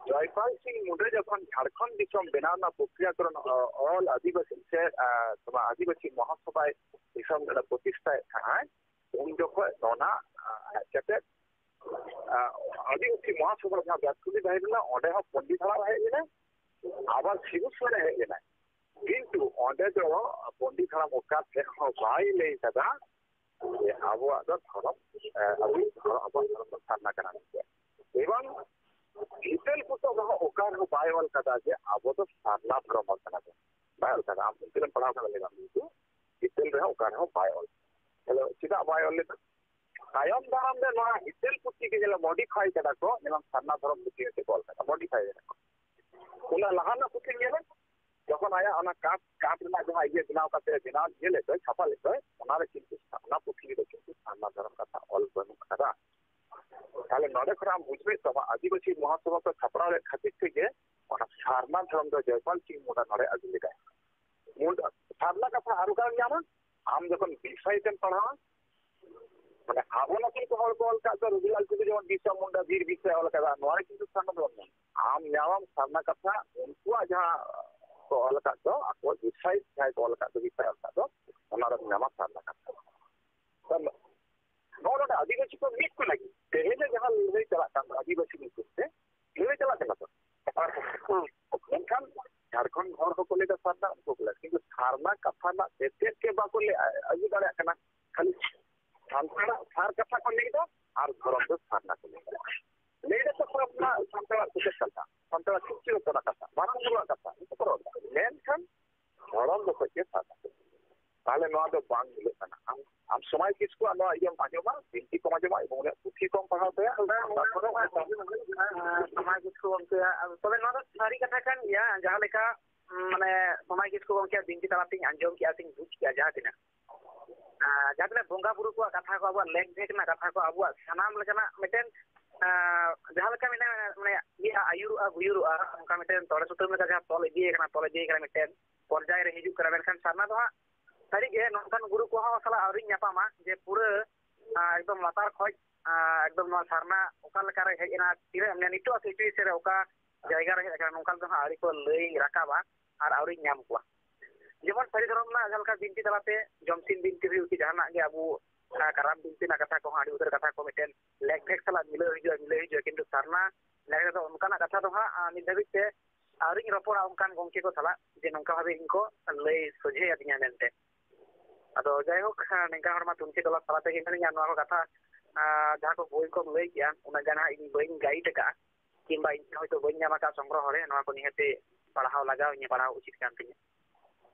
ᱡᱚᱭᱯᱟᱞ ᱥᱤᱝ ᱢᱩᱱᱰᱟ ᱡᱚᱠᱷᱚᱱ ᱡᱷᱟᱲᱠᱷᱚᱸᱰ ᱫᱤᱥᱚᱢ ᱵᱮᱱᱟᱣ ᱨᱮᱱᱟᱜ ᱯᱨᱚᱠᱨᱤᱭᱟ ᱠᱚᱨᱮ, ᱚ, ᱚᱞ ᱟᱹᱫᱤᱵᱟᱹᱥᱤ ᱥᱮ, ᱟ, ᱱᱚᱣᱟ ᱟᱹᱫᱤᱵᱟᱹᱥᱤ ᱢᱚᱦᱟᱥᱚᱵᱷᱟᱭ ᱫᱤᱥᱚᱢ ᱨᱮ ᱯᱨᱚᱛᱤᱥᱴᱷᱟᱭᱮᱫ ᱛᱟᱦᱮᱸᱫ, ᱩᱱ ᱡᱚᱠᱷᱚᱱ ᱱᱚᱣᱟ, ᱟ, ᱦᱮᱡ ᱠᱟᱛᱮ, ᱟ, ᱟᱹᱫᱤᱵᱟᱹᱥᱤ ᱢᱚᱦᱟᱥᱚᱵᱷᱟ ᱡᱟᱦᱟᱸ ᱵᱮᱥᱠᱩᱞᱤ ᱛᱟᱦᱮᱸ ᱞᱮᱱᱟ, ᱚᱸᱰᱮ ᱦᱚᱸ ᱯᱚᱱᱰᱤᱛ ᱦᱟᱲᱟᱢ ᱦᱮᱡ ᱞᱮᱱᱟᱭ, ᱟᱵᱟᱨ ᱥᱤᱵᱩ ᱥᱚᱨᱮᱱ ᱦᱮᱡ ᱞᱮᱱᱟᱭ᱾ ᱠᱤᱱᱛᱩ ᱚᱸᱰᱮ ᱫᱚ ᱯᱚᱱᱰᱤᱛ ᱦᱟᱲᱟᱢ ᱚᱠᱟ ᱴᱷᱮᱱ ᱦᱚᱸ ᱵᱟᱭ ᱞᱟᱹᱭ ᱠᱟᱫᱟ ᱡᱮ ᱟᱵᱚᱣᱟᱜ ᱫᱚ ᱫᱷᱚᱨᱚᱢ, ᱮ, ᱟᱵᱚ ᱫᱷᱚᱨᱚᱢ, ᱟᱵᱚᱣᱟᱜ ᱫᱷᱚᱨᱚᱢ ᱫᱚ ᱥᱟᱨᱱᱟ ᱠᱟᱱᱟ ᱢᱮᱱᱛᱮ᱾ ᱮᱵᱚᱝ ᱦᱤᱛᱟᱹᱞ ᱯᱚᱛᱚᱵ ᱨᱮᱦᱚᱸ ᱚᱠᱟ ᱨᱮᱦᱚᱸ ᱵᱟᱭ ᱚᱞ ᱠᱟᱫᱟ ᱡᱮ ᱟᱵᱚ ᱫᱚ ᱥᱟᱨᱱᱟ ᱫᱷᱚᱨᱚᱢ ᱦᱚᱲ ᱠᱟᱱᱟ ᱵᱚᱱ, ᱵᱟᱭ ᱚᱞ ᱠᱟᱫᱟ᱾ ᱟᱢ ᱦᱤᱛᱟᱹᱞ ᱮᱢ ᱯᱟᱲᱦᱟᱣ ᱠᱟᱫᱟ ᱞᱟᱹᱭ ᱢᱮ, ᱠᱤᱱᱛᱩ ᱦᱤᱛᱟᱹᱞ ᱨᱮᱦᱚᱸ ᱚᱠᱟ ᱨᱮᱦᱚᱸ ᱵᱟᱭ ᱚᱞ᱾ ᱛᱟᱦᱞᱮ ᱪᱮᱫᱟᱜ ᱵᱟᱭ ᱚᱞ ᱞᱮᱫᱟ? ᱛᱟᱭᱚᱢ ᱫᱟᱨᱟᱢ ᱨᱮ ᱱᱚᱣᱟ ᱦᱤᱛᱟᱹᱞ ᱯᱩᱛᱷᱤ ᱜᱮ ᱧᱮᱞ modify ᱠᱟᱫᱟ ᱠᱚ, ᱡᱮᱢᱚᱱ ᱥᱟᱨᱱᱟ ᱫᱷᱚᱨᱚᱢ ᱯᱩᱛᱷᱤ ᱢᱤᱫᱴᱮᱡ ᱠᱚ ᱚᱞ ᱠᱟᱫᱟ, modify ᱠᱟᱫᱟ ᱠᱚ᱾ ᱚᱱᱟ ᱞᱟᱦᱟ ᱨᱮᱱᱟᱜ ᱯᱩᱛᱷᱤ ᱧᱮᱞ ᱢᱮ, ᱡᱚᱠᱷᱚᱱ ᱟᱭᱟᱜ ᱚᱱᱟ ᱠᱟᱴ, ᱠᱟᱴ ᱨᱮᱱᱟᱜ ᱡᱟᱦᱟᱸ ᱤᱭᱟᱹ ᱵᱮᱱᱟᱣ ᱠᱟᱛᱮ, ᱵᱮᱱᱟᱣ ᱤᱭᱟᱹ ᱞᱮᱫ ᱫᱚᱭ, ᱪᱷᱟᱯᱟ ᱞᱮᱫ ᱫᱚᱭ, ᱚᱱᱟ ᱨᱮ ᱠᱤᱱᱛᱩ, ᱚᱱᱟ ᱯᱩᱛᱷᱤ ᱨᱮᱫᱚ ᱠᱤᱱᱛᱩ ᱥᱟᱨᱱᱟ ᱫᱷᱚᱨᱚᱢ ᱠᱟᱛᱷᱟ ᱚᱞ ᱵᱟᱹᱱᱩᱜ ᱟᱠᱟᱫᱟ᱾ ᱛᱟᱦᱞᱮ ᱱᱚᱰᱮ ᱠᱷᱚᱱᱟᱜ ᱟᱢ ᱵᱩᱡᱷᱟᱹᱣᱮᱫ ᱛᱟᱢᱟ, ᱟᱹᱫᱤᱵᱟᱹᱥᱤ ᱢᱚᱦᱟᱥᱚᱵᱷᱟ ᱠᱚ ᱥᱟᱯᱲᱟᱣ ᱞᱮᱫ ᱠᱷᱟᱹᱛᱤᱨ ᱛᱮᱜᱮ ᱚᱱᱟ ᱥᱟᱨᱱᱟ ᱫᱷᱚᱨᱚᱢ ᱫᱚ ᱡᱚᱭᱯᱟᱞ ᱥᱤᱝ ᱢᱩᱱᱰᱟ ᱱᱚᱰᱮ ᱟᱹᱜᱩ ᱞᱮᱫᱟᱭ᱾ ᱢᱩᱱᱰᱟ, ᱥᱟᱨᱱᱟ ᱠᱟᱛᱷᱟ ᱟᱨ ᱚᱠᱟᱨᱮᱢ ᱧᱟᱢᱟ? ᱟᱢ ᱡᱚᱠᱷᱚᱱ ᱵᱤᱨᱥᱟ ᱛᱮᱢ ᱯᱟᱲᱦᱟᱣᱟ, ᱢᱟᱱᱮ ᱟᱵᱚ ᱱᱚᱛᱮ ᱠᱚ ᱦᱚᱲ ᱠᱚ ᱚᱞ ᱠᱟᱜ ᱫᱚ ᱨᱚᱵᱤᱞᱟᱞ ᱴᱩᱰᱩ ᱡᱮᱢᱚᱱ ᱵᱤᱨᱥᱟ ᱢᱩᱱᱰᱟ ᱵᱤᱨ ᱵᱤᱨᱥᱟᱭ ᱚᱞ ᱠᱟᱫᱟ, ᱱᱚᱣᱟ ᱨᱮ ᱠᱤᱱᱛᱩ ᱥᱟᱨᱱᱟ ᱫᱚ ᱵᱟᱢ ᱧᱟᱢᱟ᱾ ᱟᱢ ᱧᱟᱢᱟᱢ ᱥᱟᱨᱱᱟ ᱠᱟᱛᱷᱟ, ᱩᱱᱠᱩᱣᱟᱜ ᱡᱟᱦᱟᱸ ᱠᱚ ᱚᱞ ᱟᱠᱟᱫ ᱫᱚ, ᱟᱠᱚᱣᱟᱜ ᱵᱤᱨᱥᱟᱭ ᱡᱟᱦᱟᱸᱭ ᱠᱚ ᱚᱞ ᱟᱠᱟᱫ ᱫᱚ, ᱵᱤᱨᱥᱟᱭ ᱚᱞ ᱟᱠᱟᱫ ᱫᱚ, ᱚᱱᱟ ᱨᱮᱢ ᱧᱟᱢᱟ ᱥᱟᱨᱱᱟ ᱠᱟᱛᱷᱟ᱾ ᱛᱟᱦᱞᱮ ᱱᱚᱜᱼᱚ ᱱᱚᱰᱮ ᱟᱹᱫᱤᱵᱟᱹᱥᱤ ᱠᱚ ᱢᱤᱫ ᱠᱚ ᱞᱟᱹᱜᱤᱫ ᱛᱮᱦᱮᱧ ᱡᱟᱦᱟᱸ ᱞᱟᱹᱲᱦᱟᱹᱭ ᱪᱟᱞᱟᱜ ᱠᱟᱱ ᱫᱚ ᱟᱹᱫᱤᱵᱟᱹᱥᱤ ᱧᱩᱛᱩᱢ ᱛᱮ, ᱞᱟᱹᱲᱦᱟᱹᱭ ᱪᱟᱞᱟᱜ ᱠᱟᱱᱟ ᱛᱚ᱾ ᱦᱩᱸ᱾ ᱢᱮᱱᱠᱷᱟᱱ ᱡᱷᱟᱲᱠᱷᱚᱸᱰ ᱦᱚᱲ ᱦᱚᱸᱠᱚ ᱞᱟᱹᱭ ᱮᱫᱟ ᱥᱟᱨᱱᱟ, ᱩᱱᱠᱩ ᱠᱚ ᱞᱟᱹᱭ ᱮᱫᱟ᱾ ᱠᱤᱱᱛᱩ ᱥᱟᱨᱱᱟ ᱠᱟᱛᱷᱟ ᱨᱮᱱᱟᱜ ᱛᱮᱛᱮᱫ ᱜᱮ ᱵᱟᱠᱚ ᱞᱟᱹᱭ ᱟᱹᱜᱩ ᱫᱟᱲᱮᱭᱟᱜ ᱠᱟᱱᱟ᱾ ᱠᱷᱟᱹᱞᱤ ᱥᱟᱱᱛᱟᱲᱟᱜ ᱥᱟᱨ ᱠᱟᱛᱷᱟ ᱠᱚ ᱞᱟᱹᱭ ᱮᱫᱟ ᱟᱨ ᱫᱷᱚᱨᱚᱢ ᱫᱚ ᱥᱟᱨᱱᱟ ᱠᱚ ᱞᱟᱹᱭ ᱮᱫᱟ᱾ ᱞᱟᱹᱭ ᱮᱫᱟ ᱠᱚ ᱥᱟᱨᱱᱟ, ᱥᱟᱱᱛᱟᱲᱟᱜ ᱥᱮᱪᱮᱫ ᱠᱟᱛᱷᱟ, ᱥᱟᱱᱛᱟᱲᱟᱜ ᱥᱤᱥᱴᱤ ᱨᱚᱪᱚᱱᱟ ᱠᱟᱛᱷᱟ, ᱢᱟᱨᱟᱝ ᱵᱩᱨᱩᱣᱟᱜ ᱠᱟᱛᱷᱟ, ᱩᱱᱠᱩ ᱠᱚ ᱨᱚᱲ ᱮᱫᱟ᱾ ᱢᱮᱱᱠᱷᱟᱱ ᱫᱷᱚᱨᱚᱢ ᱫᱚ ᱠᱷᱚᱡ ᱜᱮ ᱥᱟᱨᱱᱟ ᱠᱚ ᱞᱟᱹᱭ ᱮᱫᱟ᱾ ᱛᱟᱦᱞᱮ ᱱᱚᱣᱟ ᱫᱚ ᱵᱟᱝ ᱢᱤᱞᱟᱹᱜ ᱠᱟᱱᱟ᱾ ᱟᱢ, ᱟᱢ ᱥᱚᱢᱟᱭ ᱠᱤᱥᱠᱩᱣᱟᱜ ᱱᱚᱣᱟ ᱤᱭᱟᱹᱢ ᱟᱸᱡᱚᱢᱟ, ᱵᱤᱱᱛᱤ ᱠᱚᱢ ᱟᱸᱡᱚᱢᱟ ᱮᱵᱚᱝ ᱩᱱᱤᱭᱟᱜ ᱯᱩᱛᱷᱤ ᱠᱚᱢ ᱯᱟᱲᱦᱟᱣ ᱛᱟᱭᱟ, ᱚᱱᱟ ᱠᱚᱨᱮ ᱦᱚᱸ ᱥᱚᱢᱟᱭ ᱠᱤᱥᱠᱩ ᱜᱚᱢᱠᱮᱭᱟᱜ, ᱛᱚᱵᱮ ᱱᱚᱣᱟ ᱫᱚ ᱥᱟᱹᱨᱤ ᱠᱟᱛᱷᱟ ᱠᱟᱱ ᱜᱮᱭᱟ, ᱡᱟᱦᱟᱸ ᱞᱮᱠᱟ, ᱩᱢ, ᱢᱟᱱᱮ ᱥᱚᱢᱟᱭ ᱠᱤᱥᱠᱩ ᱜᱚᱢᱠᱮᱭᱟᱜ ᱵᱤᱱᱛᱤ ᱛᱟᱞᱟᱛᱤᱧ ᱟᱸᱡᱚᱢ ᱠᱮᱜᱼᱟ ᱥᱮᱧ ᱵᱩᱡᱽ ᱠᱮᱜᱼᱟ ᱡᱟᱦᱟᱸ ᱛᱤᱱᱟᱹᱜ, ᱟᱨ ᱡᱟᱦᱟᱸ ᱛᱤᱱᱟᱹᱜ ᱵᱚᱸᱜᱟ ᱵᱩᱨᱩ ᱠᱚᱣᱟᱜ ᱠᱟᱛᱷᱟ ᱠᱚ, ᱟᱵᱚᱣᱟᱜ ᱞᱮᱠ ᱵᱷᱮᱫ ᱨᱮᱱᱟᱜ ᱠᱟᱛᱷᱟ ᱠᱚ, ᱟᱵᱚᱣᱟᱜ ᱥᱟᱱᱟᱢ ᱞᱮᱠᱟᱱᱟᱜ ᱢᱤᱫᱴᱮᱱ, ᱟᱨ ᱡᱟᱦᱟᱸ ᱞᱮᱠᱟ ᱢᱮᱱᱟᱜᱼᱟ, ᱢᱟᱱᱮ ᱤᱭᱟᱹ ᱟᱹᱭᱩᱨᱚᱜᱼᱟ, ᱜᱩᱭᱩᱨᱚᱜᱼᱟ, ᱚᱱᱠᱟ ᱢᱤᱫᱴᱮᱱ ᱛᱚᱲᱮ ᱥᱩᱛᱟᱹᱢ ᱞᱮᱠᱟ ᱡᱟᱦᱟᱸ ᱛᱚᱞ ᱤᱫᱤᱭ ᱠᱟᱱᱟ, ᱛᱚᱞ ᱤᱫᱤᱭ ᱠᱟᱱᱟ, ᱢᱤᱫᱴᱮᱱ ᱯᱚᱨᱡᱟᱭ ᱨᱮ ᱦᱤᱡᱩᱜ ᱠᱟᱱᱟ᱾ ᱢᱮᱱᱠᱷᱟᱱ ᱥᱟᱨᱱᱟ ᱫᱚ ᱦᱟᱸᱜ ᱥᱟᱹᱨᱤᱜᱮ ᱱᱚᱝᱠᱟᱱ ᱜᱩᱨᱩ ᱠᱚᱦᱚᱸ ᱥᱟᱞᱟᱜ ᱟᱹᱣᱨᱤᱧ ᱧᱟᱯᱟᱢᱟ, ᱡᱮ ᱯᱩᱨᱟᱹ, ᱟᱸ, ᱮᱠᱫᱚᱢ ᱞᱟᱛᱟᱨ ᱠᱷᱚᱡ, ᱟᱸ, ᱮᱠᱫᱚᱢ ᱱᱚᱣᱟ ᱥᱟᱨᱱᱟ ᱚᱠᱟ ᱞᱮᱠᱟᱨᱮ ᱦᱮᱡ ᱮᱱᱟ, ᱛᱤᱱᱟᱹᱜ, ᱢᱟᱱᱮ, ᱱᱤᱛᱚᱜ situation ᱨᱮ ᱚᱠᱟ ᱡᱟᱭᱜᱟ ᱨᱮ ᱦᱮᱡ ᱟᱠᱟᱱᱟ, ᱱᱚᱝᱠᱟ ᱫᱚ ᱦᱟᱸᱜ ᱟᱹᱣᱨᱤ ᱠᱚ ᱞᱟᱹᱭ ᱨᱟᱠᱟᱵᱟ ᱟᱨ ᱟᱹᱣᱨᱤᱧ ᱧᱟᱢ ᱠᱚᱣᱟ᱾ ᱡᱮᱢᱚᱱ ᱥᱟᱹᱨᱤ ᱫᱷᱚᱨᱚᱢ ᱨᱮᱱᱟᱜ ᱡᱟᱦᱟᱸ ᱞᱮᱠᱟ ᱵᱤᱱᱛᱤ ᱛᱟᱞᱟᱛᱮ ᱡᱚᱢᱥᱤᱢ ᱵᱤᱱᱛᱤ ᱦᱩᱭᱩᱜ ᱠᱤ ᱡᱟᱦᱟᱱᱟᱜ ᱜᱮ ᱟᱵᱚ, ᱟᱸ, ᱠᱟᱨᱟᱢ ᱵᱤᱱᱛᱤ ᱨᱮᱱᱟᱜ ᱠᱟᱛᱷᱟ ᱠᱚᱦᱚᱸ ᱟᱹᱰᱤ ᱩᱛᱟᱹᱨ ᱠᱟᱛᱷᱟ ᱠᱚ ᱢᱤᱫᱴᱮᱱ ᱞᱮᱠ ᱯᱷᱮᱠ ᱥᱟᱞᱟᱜ ᱢᱤᱞᱟᱹᱣ ᱦᱤᱡᱩᱜᱼᱟ, ᱢᱤᱞᱟᱹᱣ ᱦᱤᱡᱩᱜᱼᱟ, ᱠᱤᱱᱛᱩ ᱥᱟᱨᱱᱟ ᱞᱮᱠ ᱨᱮᱫᱚ ᱚᱱᱠᱟᱱᱟᱜ ᱠᱟᱛᱷᱟ ᱫᱚ ᱦᱟᱸᱜ, ᱟᱸ, ᱱᱤᱛ ᱫᱷᱟᱹᱵᱤᱡ ᱛᱮ ᱟᱹᱣᱨᱤᱧ ᱨᱚᱯᱚᱲᱟ ᱚᱱᱠᱟᱱ ᱜᱚᱢᱠᱮ ᱠᱚ ᱥᱟᱞᱟᱜ ᱡᱮ ᱱᱚᱝᱠᱟ ᱵᱷᱟᱵᱮ ᱤᱧ ᱠᱚ ᱞᱟᱹᱭ ᱥᱚᱡᱷᱮ ᱟᱹᱫᱤᱧᱟ ᱢᱮᱱᱛᱮ᱾ ᱟᱫᱚ ᱡᱟᱭᱦᱳᱠ, ᱦᱮᱸ, ᱱᱤᱝᱠᱟ ᱦᱚᱲ ᱢᱟ ᱛᱩᱱᱠᱷᱤ ᱛᱚᱞᱟᱥ ᱛᱟᱞᱟ ᱛᱮᱜᱮ ᱢᱮᱱᱟᱹᱧᱟ᱾ ᱱᱚᱣᱟ ᱠᱚ ᱠᱟᱛᱷᱟ, ᱟᱸ, ᱡᱟᱦᱟᱸ ᱠᱚ ᱵᱳᱭ ᱠᱚᱢ ᱞᱟᱹᱭ ᱠᱮᱜᱼᱟ, ᱩᱱᱟᱹᱜ ᱜᱟᱱ ᱦᱟᱸᱜ ᱤᱧ ᱵᱟᱹᱧ ᱜᱟᱭᱤᱰ ᱟᱠᱟᱜᱼᱟ, ᱠᱤᱝᱵᱟ ᱤᱧ ᱦᱚᱭᱛᱳ ᱵᱟᱹᱧ ᱧᱟᱢ ᱟᱠᱟᱫ ᱥᱚᱝᱜᱨᱚᱦᱚ ᱨᱮ, ᱱᱚᱣᱟ ᱠᱚ ᱱᱤᱦᱟᱹᱛᱤ ᱯᱟᱲᱦᱟᱣ ᱞᱟᱜᱟᱣ ᱤᱧᱟᱹ, ᱯᱟᱲᱦᱟᱣ ᱩᱪᱤᱛ ᱠᱟᱱ ᱛᱤᱧᱟᱹ᱾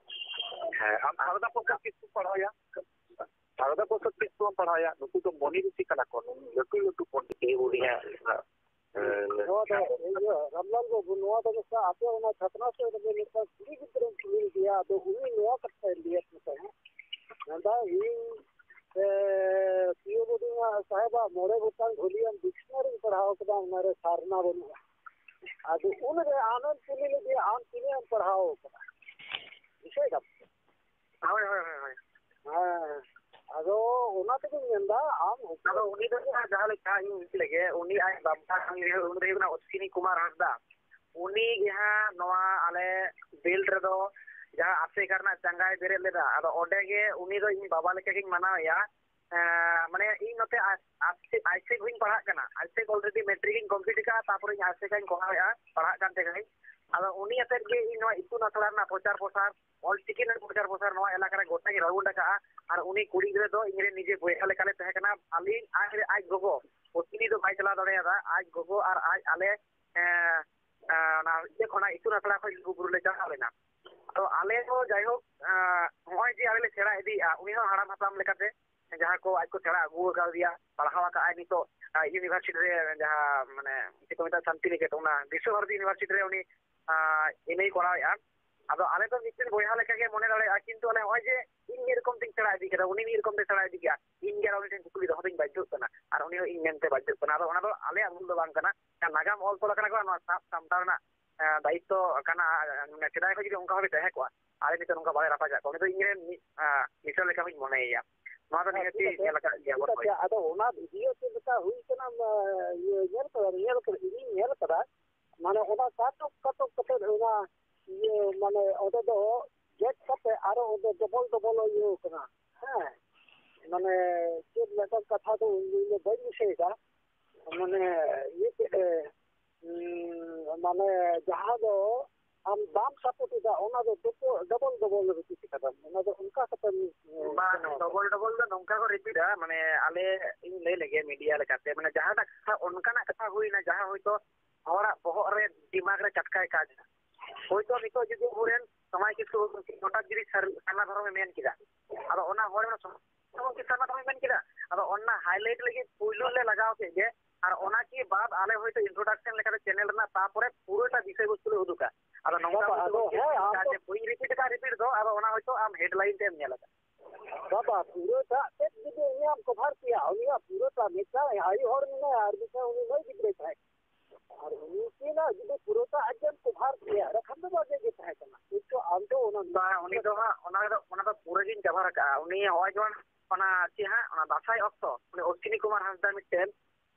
ᱦᱮᱸ, ᱟᱢ ᱥᱟᱨᱚᱫᱟ ᱯᱨᱚᱥᱟᱫᱽ ᱠᱤᱥᱠᱩ ᱯᱟᱲᱦᱟᱣᱭᱟ, ᱥᱟᱨᱚᱫᱟ ᱯᱨᱚᱥᱟᱫᱽ ᱠᱤᱥᱠᱩ ᱯᱟᱲᱦᱟᱣᱭᱟ, ᱱᱩᱠᱩ ᱫᱚ ᱢᱚᱱᱤ ᱨᱤᱥᱤ ᱠᱟᱱᱟ ᱠᱚ, ᱞᱟᱹᱴᱩ ᱞᱟᱹᱴᱩ ᱯᱚᱱᱰᱤᱛ᱾ ᱩᱱᱤᱭᱟᱜ, ᱦᱮᱸ, ᱱᱚᱣᱟ ᱫᱚ, ᱤᱭᱟᱹ, ᱨᱟᱢᱞᱟᱞ ᱵᱟᱹᱵᱩ, ᱱᱚᱣᱟ ᱫᱚ ᱢᱤᱫᱴᱟᱝ ᱟᱯᱮ ᱚᱱᱟ ᱪᱷᱟᱛᱱᱟ ᱥᱮᱫ ᱨᱮᱜᱮ ᱢᱤᱫᱴᱟᱝ ᱠᱩᱲᱤ ᱜᱤᱫᱽᱨᱟᱹᱧ ᱠᱩᱞᱤ ᱞᱮᱫᱮᱭᱟ, ᱟᱫᱚ ᱩᱱᱤ ᱱᱚᱣᱟ ᱠᱟᱛᱷᱟᱭ ᱞᱟᱹᱭᱟᱫ ᱢᱮ ᱛᱟᱦᱮᱸᱫ᱾ ᱢᱮᱱᱫᱟ, ᱤᱧ, ᱮ, ᱯᱤᱭᱳ ᱵᱳᱰᱤᱝ ᱥᱟᱦᱮᱵᱟᱜ ᱢᱚᱬᱮ ᱜᱚᱴᱟᱝ volume dictionaryᱧ ᱯᱟᱲᱦᱟᱣ ᱠᱟᱫᱟ, ᱚᱱᱟᱨᱮ ᱥᱟᱨᱱᱟ ᱵᱟᱹᱱᱩᱜᱼᱟ᱾ ᱟᱫᱚ ᱩᱱᱨᱮ ᱟᱢᱮᱢ ᱠᱩᱞᱤ ᱞᱮᱫᱮᱭᱟ, ᱟᱢ ᱛᱤᱱᱟᱹᱜ ᱮᱢ ᱯᱟᱲᱦᱟᱣ ᱠᱟᱫᱟ? ᱫᱤᱥᱟᱹᱭ ᱫᱟᱢ? ᱦᱳᱭ, ᱦᱳᱭ, ᱦᱳᱭ, ᱦᱳᱭ᱾ ᱦᱮᱸ, ᱟᱫᱚ ᱚᱱᱟ ᱛᱮᱜᱤᱧ ᱢᱮᱱᱫᱟ, ᱟᱢ ᱟᱫᱚ ᱩᱱᱤ ᱫᱚ ᱡᱟᱦᱟᱸ ᱞᱮᱠᱟ ᱤᱧ ᱞᱟᱹᱭ ᱞᱮᱜᱮ, ᱩᱱᱤ ᱟᱡ ᱵᱟᱵᱟ, ᱩᱱᱤ ᱫᱚ ᱦᱩᱭᱩᱜ ᱠᱟᱱᱟ ᱚᱥᱥᱤᱱᱤ ᱠᱩᱢᱟᱨ ᱦᱟᱸᱥᱫᱟ᱾ ᱩᱱᱤ ᱜᱮ ᱦᱟᱸᱜ ᱱᱚᱣᱟ ᱟᱞᱮ ᱵᱮᱞᱴ ᱨᱮᱫᱚ ᱡᱟᱦᱟᱸ ᱟᱥᱮᱠᱟ ᱨᱮᱱᱟᱜ ᱪᱟᱸᱜᱟᱭ ᱵᱮᱨᱮᱫ ᱞᱮᱫᱟ, ᱟᱫᱚ ᱚᱸᱰᱮ ᱜᱮ ᱩᱱᱤ ᱫᱚ ᱤᱧ ᱵᱟᱵᱟ ᱞᱮᱠᱟ ᱜᱤᱧ ᱢᱟᱱᱟᱣᱮᱭᱟ᱾ ᱮᱸ, ᱢᱟᱱᱮ ᱤᱧ ᱱᱚᱛᱮ ᱟᱥ-, ᱟᱥ-, ᱟᱭᱥᱮᱠ ᱦᱚᱸᱧ ᱯᱟᱲᱦᱟᱜ ᱠᱟᱱᱟ, ᱟᱭᱥᱮᱠ already ᱢᱮᱴᱨᱤᱠ ᱤᱧ ᱠᱚᱢᱯᱞᱤᱴ ᱟᱠᱟᱫᱼᱟ, ᱛᱟᱨᱯᱚᱨᱮ ᱤᱧ ᱟᱭᱥᱮᱠᱟᱧ ᱠᱚᱨᱟᱣᱮᱫᱼᱟ, ᱯᱟᱲᱦᱟᱜ ᱠᱟᱱ ᱛᱟᱦᱮᱸ ᱠᱟᱹᱱᱟᱹᱧ᱾ ᱟᱫᱚ ᱩᱱᱤ ᱟᱛᱮᱫ ᱜᱮ ᱤᱧ ᱱᱚᱣᱟ ᱤᱛᱩᱱ ᱟᱥᱲᱟ ᱨᱮᱱᱟᱜ ᱯᱨᱚᱪᱟᱨ ᱯᱨᱚᱥᱟᱨ, ᱚᱞ ᱪᱤᱠᱤ ᱨᱮᱱᱟᱜ ᱯᱨᱚᱪᱟᱨ ᱯᱨᱚᱥᱟᱨ ᱱᱚᱣᱟ ᱮᱞᱟᱠᱟ ᱨᱮ ᱜᱚᱴᱟᱧ ᱨᱟᱣᱩᱱᱰ ᱟᱠᱟᱫᱼᱟ᱾ ᱟᱨ ᱩᱱᱤ ᱠᱩᱲᱤ ᱜᱤᱫᱽᱨᱟᱹ ᱫᱚ ᱤᱧ ᱨᱮᱱ ᱱᱤᱡᱮ ᱵᱚᱭᱦᱟ ᱞᱮᱠᱟᱞᱮ ᱛᱟᱦᱮᱸ ᱠᱟᱱᱟ᱾ ᱟᱹᱞᱤᱧ ᱟᱡ, ᱟᱡ ᱜᱚᱜᱚ, ᱚᱥᱤᱱᱤ ᱫᱚ ᱵᱟᱭ ᱪᱟᱞᱟᱣ ᱫᱟᱲᱮᱭᱟᱫᱟ, ᱟᱡ ᱜᱚᱜᱚ ᱟᱨ ᱟᱡ ᱟᱞᱮ, ᱮᱸ, ᱮᱸ, ᱚᱱᱟ ᱤᱭᱟᱹ ᱠᱷᱚᱱᱟᱜ ᱤᱛᱩᱱ ᱟᱥᱲᱟ ᱠᱷᱚᱱ ᱞᱩᱜᱩᱵᱩᱨᱩ ᱞᱮ ᱪᱟᱞᱟᱣ ᱞᱮᱱᱟ᱾ ᱛᱚ ᱟᱞᱮ ᱫᱚ ᱡᱟᱭᱦᱳᱠ, ᱮᱸ, ᱱᱚᱜᱼᱚᱭ ᱡᱮ ᱟᱞᱮ ᱞᱮ ᱥᱮᱬᱟ ᱤᱫᱤᱭᱮᱫᱼᱟ, ᱩᱱᱤ ᱦᱚᱸ ᱦᱟᱲᱟᱢ ᱦᱟᱯᱲᱟᱢ ᱞᱮᱠᱟᱛᱮ ᱡᱟᱦᱟᱸ ᱠᱚ ᱟᱡ ᱠᱚ ᱥᱮᱬᱟ ᱟᱹᱜᱩ ᱟᱠᱟᱫᱮᱭᱟ, ᱯᱟᱲᱦᱟᱣ ᱟᱠᱟᱫ ᱟᱭ ᱱᱤᱛᱚᱜ, ᱟᱸ, ᱤᱭᱩᱱᱤᱵᱷᱟᱨᱥᱤᱴᱤ ᱨᱮ, ᱡᱟᱦᱟᱸ ᱢᱟᱱᱮ ᱪᱮᱫ ᱠᱚ ᱢᱮᱛᱟᱜᱼᱟ, ᱥᱟᱱᱛᱤᱱᱤᱠᱮᱛᱚᱱ, ᱚᱱᱟ ᱵᱤᱥᱥᱚ ᱵᱷᱟᱨᱚᱛᱤ ᱤᱭᱩᱱᱤᱵᱷᱟᱨᱥᱤᱴᱤ ᱨᱮ ᱩᱱᱤ, ᱟᱸ, ᱮᱢ ᱮᱭ ᱠᱚᱨᱟᱣᱮᱫᱼᱟ᱾ ᱟᱫᱚ ᱟᱞᱮ ᱫᱚ ᱢᱤᱫᱴᱮᱱ ᱵᱚᱭᱦᱟ ᱞᱮᱠᱟ ᱜᱮ ᱢᱚᱱᱮ ᱫᱟᱲᱮᱭᱟᱜᱼᱟ, ᱠᱤᱱᱛᱩ ᱟᱞᱮ ᱱᱚᱜᱼᱚᱭ ᱡᱮ ᱤᱧ ᱢᱤᱫ ᱨᱚᱠᱚᱢ ᱛᱤᱧ ᱥᱮᱬᱟ ᱤᱫᱤ ᱠᱮᱫᱟ, ᱩᱱᱤ ᱢᱤᱫ ᱨᱚᱠᱚᱢ ᱛᱮ ᱥᱮᱬᱟ ᱤᱫᱤ ᱠᱮᱫᱟ, ᱤᱧ ᱜᱮ ᱟᱨ ᱩᱱᱤ ᱴᱷᱮᱱ ᱠᱩᱠᱞᱤ ᱫᱚᱦᱚ ᱫᱚᱧ ᱵᱟᱫᱽᱫᱷᱚᱜ ᱠᱟᱱᱟ, ᱟᱨ ᱩᱱᱤ ᱦᱚᱸ ᱤᱧ ᱢᱮᱱᱛᱮ ᱵᱟᱫᱽᱫᱷᱚᱜ ᱠᱟᱱᱟ᱾ ᱟᱫᱚ ᱚᱱᱟ ᱫᱚ ᱟᱞᱮᱭᱟᱜ ᱵᱷᱩᱞ ᱫᱚ ᱵᱟᱝ ᱠᱟᱱᱟ, ᱱᱟᱜᱟᱢ ᱚᱞ ᱛᱚᱞ ᱟᱠᱟᱱᱟ ᱠᱚ, ᱱᱚᱣᱟ ᱥᱟᱵ ᱥᱟᱢᱴᱟᱣ ᱨᱮᱱᱟᱜ, ᱮᱸ, ᱫᱟᱭᱤᱛᱛᱚ ᱠᱟᱱᱟ᱾ ᱢᱟᱱᱮ ᱥᱮᱫᱟᱭ ᱠᱷᱚᱱ ᱡᱩᱫᱤ ᱚᱱᱠᱟ ᱵᱷᱟᱵᱮ ᱛᱟᱦᱮᱸ ᱠᱚᱜᱼᱟ, ᱟᱞᱮ ᱱᱤᱛᱚᱜ ᱱᱚᱝᱠᱟ ᱵᱟᱞᱮ ᱨᱟᱯᱟᱪᱟᱜ ᱠᱚᱣᱟ, ᱩᱱᱤ ᱫᱚ ᱤᱧ ᱨᱮᱱ ᱢᱤᱫ, ᱟ, ᱢᱤᱥᱨᱟ ᱞᱮᱠᱟ ᱦᱚᱸᱧ ᱢᱚᱱᱮᱭᱮᱭᱟ᱾ ᱱᱚᱣᱟ ᱫᱚ ᱱᱤᱦᱟᱹᱛᱤ ᱧᱮᱞ ᱟᱠᱟᱫ ᱜᱮᱭᱟ ᱵᱚᱱ᱾ ᱟᱫᱚ ᱚᱱᱟ ᱵᱷᱤᱰᱤᱭᱳ ᱪᱮᱫ ᱞᱮᱠᱟ ᱦᱩᱭ ᱠᱟᱱᱟ, ᱧᱮᱞ ᱠᱟᱫᱟ, ᱧᱮᱞ ᱠᱟᱫᱟ, ᱤᱧᱤᱧ ᱧᱮᱞ ᱠᱟᱫᱟ᱾ ᱢᱟᱱᱮ ᱚᱱᱟ ᱠᱟᱴᱚᱠ ᱠᱟᱴᱚᱠ ᱠᱟᱛᱮ ᱚᱱᱟ ᱤᱭᱟᱹ, ᱢᱟᱱᱮ ᱚᱸᱰᱮ ᱫᱚ ᱜᱮᱫ ᱠᱟᱛᱮ ᱟᱨᱚ ᱚᱸᱰᱮ ᱰᱚᱵᱚᱞ ᱰᱚᱵᱚᱞ ᱤᱭᱟᱹ ᱠᱟᱱᱟ᱾ ᱦᱮᱸ, ᱢᱟᱱᱮ ᱪᱮᱫ ᱢᱤᱫᱴᱟᱝ ᱠᱟᱛᱷᱟ ᱫᱚ ᱤᱧ ᱫᱚ ᱵᱟᱹᱧ ᱫᱤᱥᱟᱹᱭᱮᱫᱟ᱾ ᱢᱟᱱᱮ ᱤᱭᱟᱹ ᱠᱮᱫ ᱮ, ᱩᱸ, ᱢᱟᱱᱮ ᱡᱟᱦᱟᱸ ᱫᱚ ᱟᱢ ᱵᱟᱢ ᱥᱟᱯᱳᱨᱴ ᱮᱫᱟ, ᱚᱱᱟ ᱫᱚ ᱰᱚᱵᱚᱞ ᱰᱚᱵᱚᱞ ᱨᱤᱯᱤᱴ ᱠᱟᱫᱟᱢ, ᱚᱱᱟ ᱫᱚ ᱚᱱᱠᱟ ᱠᱟᱛᱮᱢ, ᱮ, ᱵᱟᱝ, ᱰᱚᱵᱚᱞ ᱰᱚᱵᱚᱞ ᱫᱚ ᱱᱚᱝᱠᱟ ᱠᱚ ᱨᱤᱯᱤᱴᱟ, ᱢᱟᱱᱮ ᱟᱞᱮ, ᱤᱧ ᱞᱟᱹᱭ ᱞᱮᱜᱮ ᱢᱤᱰᱤᱭᱟ ᱞᱮᱠᱟᱛᱮ, ᱢᱟᱱᱮ ᱡᱟᱦᱟᱸᱴᱟᱜ ᱠᱟᱛᱷᱟ, ᱚᱱᱠᱟᱱᱟᱜ ᱠᱟᱛᱷᱟ ᱦᱩᱭᱱᱟ ᱡᱟᱦᱟᱸ ᱦᱚᱭᱛᱳ ᱦᱚᱲᱟᱜ ᱵᱚᱦᱚᱜ ᱨᱮ, ᱫᱤᱢᱟᱜᱽ ᱨᱮ ᱪᱟᱴᱠᱟᱭ ᱠᱟᱡᱟ᱾ ᱦᱚᱭᱛᱳ ᱱᱤᱛᱚᱜ ᱡᱩᱫᱤ ᱟᱵᱚᱨᱮᱱ ᱥᱚᱢᱟᱡᱽ ᱠᱤᱪᱷᱩ ᱦᱚᱴᱟᱛ ᱡᱩᱫᱤ ᱥᱟᱨ-, ᱥᱟᱨᱱᱟ ᱫᱷᱚᱨᱚᱢᱮ ᱢᱮᱱ ᱠᱮᱫᱟ, ᱟᱫᱚ ᱚᱱᱟ ᱦᱚᱲ ᱚᱱᱟ ᱥᱚᱢᱟᱡᱽ ᱫᱷᱚᱨᱚᱢ ᱠᱤ ᱥᱟᱨᱱᱟ ᱫᱷᱚᱨᱚᱢᱮ ᱢᱮᱱ ᱠᱮᱫᱟ, ᱟᱫᱚ ᱚᱱᱟ ᱦᱟᱭᱞᱟᱭᱤᱴ ᱞᱟᱹᱜᱤᱫ ᱯᱩᱭᱞᱩ ᱞᱮ ᱞᱟᱜᱟᱣ ᱠᱮᱫ ᱜᱮ, ᱟᱨ ᱚᱱᱟ ᱠᱤ ᱵᱟᱫ ᱟᱞᱮ ᱦᱚᱭᱛᱳ ᱤᱱᱴᱨᱳᱰᱟᱠᱥᱚᱱ ᱞᱮᱠᱟᱛᱮ ᱪᱮᱱᱮᱞ ᱨᱮᱱᱟᱜ ᱛᱟᱯᱚᱨᱮ ᱯᱩᱨᱟᱹᱴᱟ ᱵᱤᱥᱚᱭ ᱵᱚᱥᱛᱩ ᱞᱮ ᱩᱫᱩᱜᱟ᱾ ᱟᱫᱚ ᱱᱚᱝᱠᱟ ᱵᱟᱵᱟ, ᱟᱫᱚ ᱩᱫᱩᱜ ᱦᱮᱸ, ᱟᱢ ᱫᱚ ᱡᱮ ᱵᱟᱹᱧ ᱨᱤᱯᱤᱴ ᱟᱠᱟᱫ ᱨᱤᱯᱤᱴ ᱫᱚ, ᱟᱫᱚ ᱚᱱᱟ ᱦᱚᱭᱛᱳ ᱟᱢ ᱦᱮᱰᱞᱟᱭᱤᱱ ᱛᱮᱢ ᱧᱮᱞ ᱟᱠᱟᱫ᱾ ᱵᱟᱵᱟ, ᱯᱩᱨᱟᱹᱴᱟᱜ ᱛᱮᱫ ᱡᱩᱫᱤ ᱩᱱᱤᱭᱟᱜ ᱠᱚᱵᱷᱟᱨ ᱠᱮᱭᱟ, ᱩᱱᱤᱭᱟᱜ ᱯᱩᱨᱟᱹᱴᱟ ᱢᱤᱫᱴᱟᱝ ᱟᱭᱳ ᱦᱚᱲ ᱢᱮᱱᱟᱭᱟ ᱟᱨ ᱢᱤᱫᱴᱟᱝ ᱩᱱᱤ ᱢᱟᱹᱭ ᱜᱤᱫᱽᱨᱟᱹᱭ ᱛᱟᱦᱮᱸ ᱠᱟᱱᱟ᱾ ᱟᱨ ᱩᱱᱠᱤᱱᱟᱜ ᱡᱩᱫᱤ ᱯᱩᱨᱟᱹᱴᱟ ᱟᱡ ᱮᱢ ᱠᱚᱵᱷᱟᱨ ᱠᱮᱭᱟ, ᱮᱸᱰᱮᱠᱷᱟᱱ ᱫᱚ ᱵᱷᱟᱜᱮ ᱜᱮ ᱛᱟᱦᱮᱸ ᱠᱟᱱᱟ᱾ ᱠᱤᱱᱛᱩ ᱟᱢ ᱫᱚ ᱚᱱᱟ ᱵᱟᱝ, ᱩᱱᱤ ᱫᱚ ᱦᱟᱸᱜ ᱚᱱᱟ ᱫᱚ, ᱚᱱᱟ ᱫᱚ ᱯᱩᱨᱟᱹ ᱜᱤᱧ ᱠᱟᱵᱷᱟᱨ ᱟᱠᱟᱜᱼᱟ᱾ ᱩᱱᱤ ᱦᱚᱸᱜᱼᱚᱭ ᱡᱮᱢᱚᱱ ᱚᱱᱟ ᱪᱮᱫ ᱦᱟᱸᱜ, ᱚᱱᱟ ᱫᱟᱸᱥᱟᱭ ᱚᱠᱛᱚ ᱩᱱᱤ ᱚᱥᱣᱤᱱᱤ ᱠᱩᱢᱟᱨ ᱦᱟᱸᱥᱫᱟ ᱢᱤᱫᱴᱮᱱ,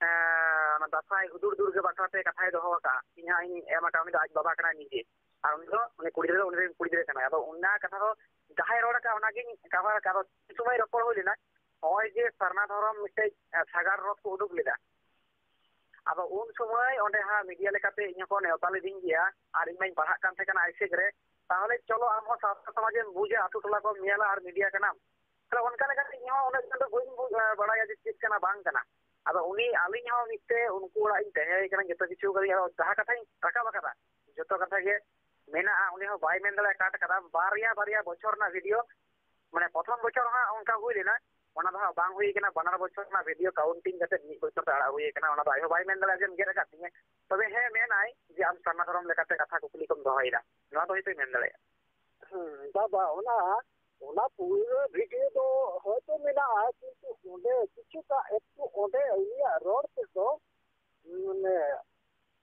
ᱮᱸ, ᱚᱱᱟ ᱫᱟᱸᱥᱟᱭ ᱦᱩᱫᱩᱲ ᱫᱩᱨᱜᱟᱹ ᱵᱟᱠᱷᱨᱟ ᱛᱮ ᱠᱟᱛᱷᱟᱭ ᱫᱚᱦᱚ ᱟᱠᱟᱜᱼᱟ, ᱤᱧ ᱦᱟᱸᱜ ᱤᱧ ᱮᱢ ᱟᱠᱟᱫᱼᱟ, ᱩᱱᱤ ᱫᱚ ᱟᱡ ᱵᱟᱵᱟ ᱠᱟᱱᱟᱭ ᱱᱤᱡᱮ, ᱟᱨ ᱩᱱᱤ ᱫᱚ ᱩᱱᱤ ᱠᱩᱲᱤ ᱜᱤᱫᱽᱨᱟᱹ ᱫᱚ ᱩᱱᱤ ᱨᱮᱱ ᱠᱩᱲᱤ ᱜᱤᱫᱽᱨᱟᱹ ᱠᱟᱱᱟᱭ᱾ ᱟᱫᱚ ᱚᱱᱟ ᱠᱟᱛᱷᱟ ᱫᱚ ᱡᱟᱦᱟᱸᱭ ᱨᱚᱲ ᱟᱠᱟᱫ ᱚᱱᱟᱜᱤᱧ ᱠᱟᱵᱷᱟᱨ ᱟᱠᱟᱫ᱾ ᱟᱫᱚ ᱛᱤᱱ ᱥᱚᱢᱚᱭ ᱨᱚᱯᱚᱲ ᱦᱩᱭ ᱞᱮᱱᱟ, ᱱᱚᱜᱼᱚᱭ ᱡᱮ ᱥᱟᱨᱱᱟ ᱫᱷᱚᱨᱚᱢ ᱢᱤᱫᱴᱮᱡ, ᱮᱸ, ᱥᱟᱜᱟᱲ ᱨᱚᱛᱷ ᱠᱚ ᱩᱰᱩᱠ ᱞᱮᱫᱟ, ᱟᱫᱚ ᱩᱱ ᱥᱚᱢᱚᱭ ᱚᱸᱰᱮ ᱦᱟᱸᱜ ᱢᱤᱰᱤᱭᱟ ᱞᱮᱠᱟᱛᱮ ᱤᱧ ᱦᱚᱸᱠᱚ ᱱᱮᱣᱛᱟ ᱞᱤᱫᱤᱧ ᱜᱮᱭᱟ, ᱟᱨ ᱤᱧ ᱢᱟᱧ ᱯᱟᱲᱦᱟᱜ ᱠᱟᱱ ᱛᱟᱦᱮᱸ ᱠᱟᱱᱟ ᱟᱭᱥᱮᱠ ᱨᱮ᱾ ᱛᱟᱦᱚᱞᱮ ᱪᱚᱞᱚ ᱟᱢ ᱦᱚᱸ ᱥᱟᱶᱛᱟ ᱥᱚᱢᱟᱡᱽ ᱮᱢ ᱵᱩᱡᱟ, ᱟᱹᱛᱩ ᱴᱚᱞᱟ ᱠᱚᱢ ᱧᱮᱞᱟ ᱟᱨ ᱢᱤᱰᱤᱭᱟ ᱠᱟᱱᱟᱢ᱾ ᱛᱟᱦᱞᱮ ᱚᱱᱠᱟ ᱞᱮᱠᱟᱛᱮ ᱤᱧ ᱦᱚᱸ ᱩᱱᱟᱹᱜ ᱜᱟᱱ ᱫᱚ ᱵᱟᱹᱧ ᱵᱩᱡᱽ, ᱮ, ᱵᱟᱲᱟᱭᱟ ᱡᱮ ᱪᱮᱫ ᱠᱟᱱᱟ ᱵᱟᱝ ᱠᱟᱱᱟ᱾ ᱟᱫᱚ ᱩᱱᱤ ᱟᱹᱞᱤᱧ ᱦᱚᱸ ᱢᱤᱫ ᱛᱮ ᱩᱱᱠᱩ ᱚᱲᱟᱜ ᱤᱧ ᱛᱟᱦᱮᱸ ᱠᱟᱱᱟ, ᱡᱚᱛᱚ ᱠᱤᱪᱷᱩ ᱠᱟᱹᱫᱟᱹᱧ᱾ ᱟᱫᱚ ᱡᱟᱦᱟᱸ ᱠᱟᱛᱷᱟᱧ ᱨᱟᱠᱟᱵ ᱟᱠᱟᱫᱟ, ᱡᱚᱛᱚ ᱠᱟᱛᱷᱟ ᱜᱮ ᱢᱮᱱᱟᱜᱼᱟ, ᱩᱱᱤ ᱦᱚᱸ ᱵᱟᱭ ᱢᱮᱱ ᱫᱟᱲᱮᱭᱟᱜᱼᱟ ᱠᱟᱴ ᱠᱟᱫᱟ᱾ ᱵᱟᱨᱭᱟ ᱵᱟᱨᱭᱟ ᱵᱚᱪᱷᱚᱨ ᱨᱮᱱᱟᱜ ᱵᱷᱤᱰᱤᱭᱳ, ᱢᱟᱱᱮ ᱯᱨᱚᱛᱷᱚᱢ ᱵᱚᱪᱷᱚᱨ ᱦᱟᱸᱜ ᱚᱱᱠᱟ ᱦᱩᱭ ᱞᱮᱱᱟ, ᱚᱱᱟ ᱫᱚ ᱦᱟᱸᱜ ᱵᱟᱝ ᱦᱩᱭ ᱠᱟᱱᱟ, ᱵᱟᱱᱟᱨ ᱵᱚᱪᱷᱚᱨ ᱨᱮᱱᱟᱜ ᱵᱷᱤᱰᱤᱭᱳ ᱠᱟᱣᱩᱱᱴᱤᱝ ᱠᱟᱛᱮ ᱢᱤᱫ ᱵᱚᱪᱷᱚᱨ ᱛᱮ ᱟᱲᱟᱜ ᱦᱩᱭ ᱠᱟᱱᱟ᱾ ᱚᱱᱟ ᱫᱚ ᱟᱡ ᱦᱚᱸ ᱵᱟᱭ ᱢᱮᱱ ᱫᱟᱲᱮᱭᱟᱜᱼᱟ ᱡᱮᱢ ᱜᱮᱫ ᱟᱠᱟᱫ ᱛᱤᱧᱟᱹ᱾ ᱛᱚᱵᱮ ᱦᱮᱸ ᱢᱮᱱᱟᱭ ᱡᱮ ᱟᱢ ᱥᱟᱨᱱᱟ ᱫᱷᱚᱨᱚᱢ ᱞᱮᱠᱟᱛᱮ ᱠᱟᱛᱷᱟ ᱠᱩᱠᱞᱤ ᱠᱚᱢ ᱫᱚᱦᱚᱭᱮᱫᱟ, ᱱᱚᱣᱟ ᱫᱚ ᱦᱚᱭᱛᱳᱭ ᱢᱮᱱ ᱫᱟᱲᱮᱭᱟᱜᱼᱟ᱾ ᱦᱮᱸ, ᱵᱟᱵᱟ, ᱚᱱᱟ, ᱚᱱᱟ ᱯᱩᱨᱟᱹ ᱵᱷᱤᱰᱤᱭᱳ ᱫᱚ ᱦᱚᱭᱛᱳ ᱢᱮᱱᱟᱜᱼᱟ, ᱠᱤᱱᱛᱩ ᱚᱸᱰᱮ ᱠᱤᱪᱷᱩᱴᱟ ᱮᱠᱴᱩ ᱚᱸᱰᱮ ᱩᱱᱤᱭᱟᱜ ᱨᱚᱲ ᱛᱮᱫᱚ, ᱢᱟᱱᱮ,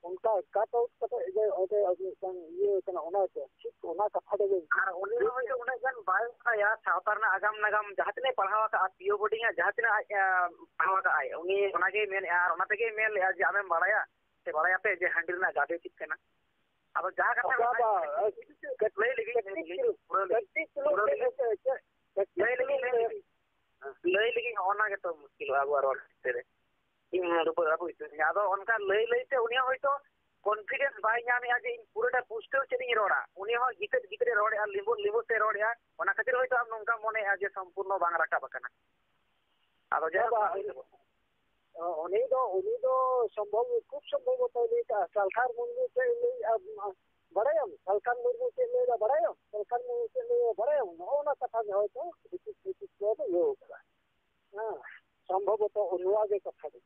ᱚᱱᱠᱟ ᱠᱟᱴ ᱟᱣᱩᱴ ᱠᱟᱛᱮ ᱡᱮ ᱚᱸᱰᱮ ᱢᱤᱫᱴᱟᱝ ᱤᱭᱟᱹ ᱠᱟᱱᱟ, ᱚᱱᱟ ᱫᱚ ᱴᱷᱤᱠ, ᱚᱱᱟ ᱠᱟᱛᱷᱟ ᱫᱚ ᱵᱟᱝ᱾ ᱟᱨ ᱩᱱᱤ ᱦᱚᱸ ᱦᱚᱭᱛᱳ ᱩᱱᱟᱹᱜ ᱜᱟᱱ ᱵᱟᱭ ᱵᱟᱲᱟᱭᱟ ᱥᱟᱶᱛᱟ ᱨᱮᱱᱟᱜ ᱟᱜᱟᱢ ᱱᱟᱜᱟᱢ, ᱡᱟᱦᱟᱸ ᱛᱤᱱᱟᱹᱜ ᱯᱟᱲᱦᱟᱣ ᱟᱠᱟᱫᱼᱟ, ᱯᱤ ᱳ ᱵᱳᱨᱰᱤᱝ ᱟᱜ ᱡᱟᱦᱟᱸ ᱛᱤᱱᱟᱹᱜ ᱟᱡ, ᱮ, ᱯᱟᱲᱦᱟᱣ ᱟᱠᱟᱫᱼᱟᱭ, ᱩᱱᱤ ᱚᱱᱟᱜᱮᱭ ᱢᱮᱱᱮᱫᱼᱟ ᱟᱨ ᱚᱱᱟ ᱛᱮᱜᱮᱭ ᱢᱮᱱ ᱞᱮᱫᱼᱟ ᱡᱮ ᱟᱢᱮᱢ ᱵᱟᱲᱟᱭᱟ ᱥᱮ ᱵᱟᱲᱟᱭᱟᱯᱮ ᱡᱮ ᱦᱟᱺᱰᱤ ᱨᱮᱱᱟᱜ ᱜᱟᱵᱮ ᱪᱮᱫ ᱠᱟᱱᱟ? ᱟᱫᱚ ᱡᱟᱦᱟᱸ ᱠᱟᱛᱷᱟ ᱵᱟᱵᱟ, ᱞᱟᱹᱭ ᱞᱟᱹᱜᱤᱫ, ᱞᱟᱹᱭ ᱞᱟᱹᱜᱤᱫ, ᱯᱩᱨᱟᱹ ᱞᱟᱹᱜᱤᱫ, ᱠᱟᱹᱴᱤᱡ ᱪᱩᱞᱩᱝ ᱯᱩᱨᱟᱹ ᱞᱟᱹᱭ ᱞᱟᱹᱜᱤᱫ, ᱞᱟᱹᱭ ᱞᱟᱹᱜᱤᱫ, ᱞᱟᱹᱭ ᱞᱟᱹᱜᱤᱫ᱾ ᱞᱟᱹᱭ ᱞᱟᱹᱜᱤᱫ ᱦᱚᱸ ᱚᱱᱟ ᱜᱮᱛᱚ ᱢᱩᱥᱠᱤᱞᱚᱜᱼᱟ ᱟᱵᱚᱣᱟᱜ ᱨᱚᱲ ᱠᱷᱮᱛᱨᱮ ᱨᱮ᱾ ᱤᱧ ᱨᱩᱯᱟᱹ ᱟᱹᱜᱩ ᱦᱚᱪᱚᱧᱟ᱾ ᱟᱫᱚ ᱚᱱᱠᱟ ᱞᱟᱹᱭ ᱞᱟᱹᱭ ᱛᱮ ᱩᱱᱤ ᱦᱚᱸ ᱦᱚᱭᱛᱳ confidence ᱵᱟᱭ ᱧᱟᱢᱮᱜᱼᱟ ᱡᱮ ᱤᱧ ᱯᱩᱨᱟᱹᱴᱟ ᱯᱩᱥᱴᱟᱹᱣ ᱪᱮᱫ ᱤᱧ ᱨᱚᱲᱟ᱾ ᱩᱱᱤ ᱦᱚᱸ ᱜᱤᱛᱟᱹᱫ ᱜᱤᱛᱟᱹᱫ ᱮ ᱨᱚᱲᱮᱜᱼᱟ, ᱞᱤᱸᱵᱩᱫ ᱞᱤᱸᱵᱩᱫ ᱛᱮ ᱨᱚᱲᱮᱜᱼᱟ᱾ ᱚᱱᱟ ᱠᱷᱟᱹᱛᱤᱨ ᱦᱚᱭᱛᱳ ᱟᱢ ᱱᱚᱝᱠᱟᱢ ᱢᱚᱱᱮᱭᱮᱜᱼᱟ ᱡᱮ ᱥᱚᱢᱯᱩᱨᱱᱚ ᱵᱟᱝ ᱨᱟᱠᱟᱵ ᱟᱠᱟᱱᱟ᱾ ᱟᱫᱚ ᱡᱟᱦᱟᱸ ᱵᱟᱵᱟ, ᱩᱱᱤ ᱫᱚ, ᱩᱱᱤ ᱫᱚ ᱥᱚᱢᱵᱷᱚᱵ, ᱠᱷᱩᱵ ᱥᱚᱢᱵᱷᱚᱵᱚᱛᱚᱭ ᱞᱟᱹᱭ ᱠᱟᱜᱼᱟ, ᱥᱟᱞᱠᱷᱟᱱ ᱢᱩᱨᱢᱩ ᱪᱮᱫ ᱮ ᱞᱟᱹᱭᱮᱜᱼᱟ, ᱵᱟᱲᱟᱭᱟᱢ? ᱥᱟᱞᱠᱷᱟᱱ ᱢᱩᱨᱢᱩ ᱪᱮᱫ ᱞᱟᱹᱭᱫᱟ ᱵᱟᱲᱟᱭᱟᱢ? ᱥᱟᱞᱠᱷᱟᱱ ᱢᱩᱨᱢᱩ ᱪᱮᱫ ᱞᱟᱹᱭᱫᱟ ᱵᱟᱲᱟᱭᱟᱢ? ᱱᱚᱜᱼᱚ ᱚᱱᱟ ᱠᱟᱛᱷᱟ ᱜᱮ ᱦᱚᱭᱛᱳ ᱠᱤᱪᱷᱩ ᱠᱤᱪᱷᱩ ᱠᱚ ᱤᱭᱟᱹᱣ ᱠᱟᱫᱟ᱾ ᱦᱮᱸ, ᱥᱚᱢᱵᱷᱚᱵᱚᱛᱚ ᱱᱚᱣᱟ ᱜᱮ ᱠᱟᱛᱷᱟ ᱫᱚ᱾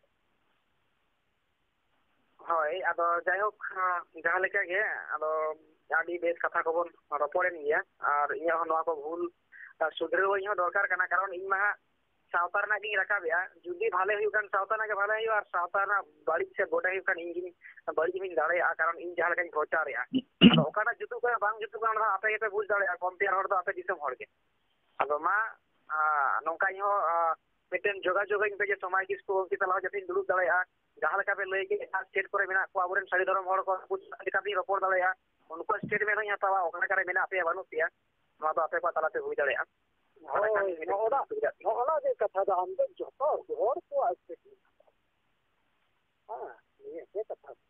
ᱦᱳᱭ, ᱟᱫᱚ ᱡᱟᱭᱦᱳᱠ, ᱡᱟᱦᱟᱸ ᱞᱮᱠᱟ ᱜᱮ, ᱟᱫᱚ ᱟᱹᱰᱤ ᱵᱮᱥ ᱠᱟᱛᱷᱟ ᱠᱚᱵᱚᱱ ᱨᱚᱯᱚᱲᱮᱱ ᱜᱮᱭᱟ, ᱟᱨ ᱤᱧᱟᱹᱜ ᱦᱚᱸ ᱱᱚᱣᱟ ᱠᱚ ᱵᱷᱩᱞ, ᱟᱨ ᱥᱩᱫᱷᱨᱟᱹᱣ ᱤᱧ ᱦᱚᱸ ᱫᱚᱨᱠᱟᱨ ᱠᱟᱱᱟ, ᱠᱟᱨᱚᱱ ᱤᱧ ᱢᱟ ᱦᱟᱸᱜ ᱥᱟᱶᱛᱟ ᱨᱮᱱᱟᱜ ᱜᱤᱧ ᱨᱟᱠᱟᱵᱮᱜᱼᱟ᱾ ᱡᱩᱫᱤ ᱵᱷᱟᱞᱮ ᱦᱩᱭᱩᱜ ᱠᱷᱟᱱ ᱥᱟᱶᱛᱟ ᱨᱮᱱᱟᱜ ᱜᱮ ᱵᱷᱟᱞᱮ ᱦᱩᱭᱩᱜᱼᱟ, ᱟᱨ ᱥᱟᱶᱛᱟ ᱨᱮᱱᱟᱜ ᱵᱟᱹᱲᱤᱡ ᱥᱮ ᱵᱚᱰᱮ ᱦᱩᱭᱩᱜ ᱠᱷᱟᱱ ᱤᱧ ᱜᱤᱧ ᱵᱟᱹᱲᱤᱡ ᱦᱚᱸᱧ ᱫᱟᱲᱮᱭᱟᱜᱼᱟ, ᱠᱟᱨᱚᱱ ᱤᱧ ᱡᱟᱦᱟᱸ ᱞᱮᱠᱟᱧ ᱯᱨᱚᱪᱟᱨᱮᱜᱼᱟ᱾ ᱟᱫᱚ ᱚᱠᱟᱴᱟᱜ ᱡᱩᱛᱩᱜ ᱠᱟᱱᱟ ᱵᱟᱝ ᱡᱩᱛᱩᱜ ᱠᱟᱱᱟ, ᱚᱱᱟ ᱫᱚ ᱟᱯᱮ ᱜᱮᱯᱮ ᱵᱩᱡᱽ ᱫᱟᱲᱮᱭᱟᱜᱼᱟ, ᱠᱚᱢᱯᱮᱭᱟᱨ ᱦᱚᱲ ᱫᱚ ᱟᱯᱮ ᱫᱤᱥᱚᱢ ᱦᱚᱲ ᱜᱮ᱾ ᱟᱫᱚ ᱢᱟ, ᱟᱸ, ᱱᱚᱝᱠᱟ ᱤᱧ ᱦᱚᱸ, ᱟᱸ, ᱢᱤᱫᱴᱮᱱ ᱡᱳᱜᱟᱡᱳᱜᱽ ᱟᱹᱧ ᱯᱮ ᱡᱮ ᱥᱚᱢᱟᱭ ᱠᱤᱥᱠᱩ ᱜᱚᱢᱠᱮ ᱥᱟᱞᱟᱜ ᱦᱚᱸ ᱡᱟᱛᱮᱧ ᱫᱩᱲᱩᱵ ᱫᱟᱲᱮᱭᱟᱜᱼᱟ᱾ ᱡᱟᱦᱟᱸ ᱞᱮᱠᱟ ᱯᱮ ᱞᱟᱹᱭ ᱠᱮᱫ, ᱮᱴᱟᱜ ᱥᱴᱮᱴ ᱠᱚᱨᱮ ᱢᱮᱱᱟᱜ ᱠᱚᱣᱟ ᱟᱵᱚᱨᱮᱱ ᱥᱟᱹᱨᱤ ᱫᱷᱚᱨᱚᱢ ᱦᱚᱲ ᱠᱚ, ᱩᱱᱠᱩ ᱪᱮᱛᱟᱱ ᱪᱮᱠᱟᱛᱮᱧ ᱨᱚᱯᱚᱲ ᱫᱟᱲᱮᱭᱟᱜᱼᱟ? ᱩᱱᱠᱩᱣᱟᱜ ᱥᱴᱮᱴᱢᱮᱱᱴ ᱦᱚᱸᱧ ᱦᱟᱛᱟᱣᱟ, ᱚᱠᱟ ᱞᱮᱠᱟ ᱨᱮ ᱢᱮᱱᱟᱜ ᱯᱮᱭᱟ ᱵᱟᱹᱱᱩᱜ ᱯᱮᱭᱟ, ᱱᱚᱣᱟ ᱫᱚ ᱟᱯᱮ ᱠᱚᱣᱟᱜ ᱛᱟᱞᱟᱛᱮ ᱦᱩᱭ ᱫᱟᱲᱮᱭᱟᱜᱼᱟ᱾ ᱚᱱᱟ ᱠᱷᱟᱱ ᱦᱳᱭ, ᱜᱮ ᱢᱤᱫᱴᱮᱱ ᱱᱚᱜᱼᱚ ᱱᱟ, ᱥᱩᱵᱤᱫᱷᱟᱜ ᱠᱟᱱᱟ᱾ ᱱᱚᱜᱼᱚ ᱱᱟ ᱜᱮ ᱠᱟᱛᱷᱟ ᱫᱚ, ᱟᱢ ᱫᱚ ᱡᱚᱛᱚ ᱦᱚᱲ ᱠᱚᱣᱟᱜ ᱥᱴᱮᱴᱢᱮᱱᱴ ᱦᱟᱛᱟᱣ᱾ ᱦᱮᱸ, ᱱᱤᱭᱟᱹ ᱜᱮ ᱠᱟᱛᱷᱟ ᱫᱚ᱾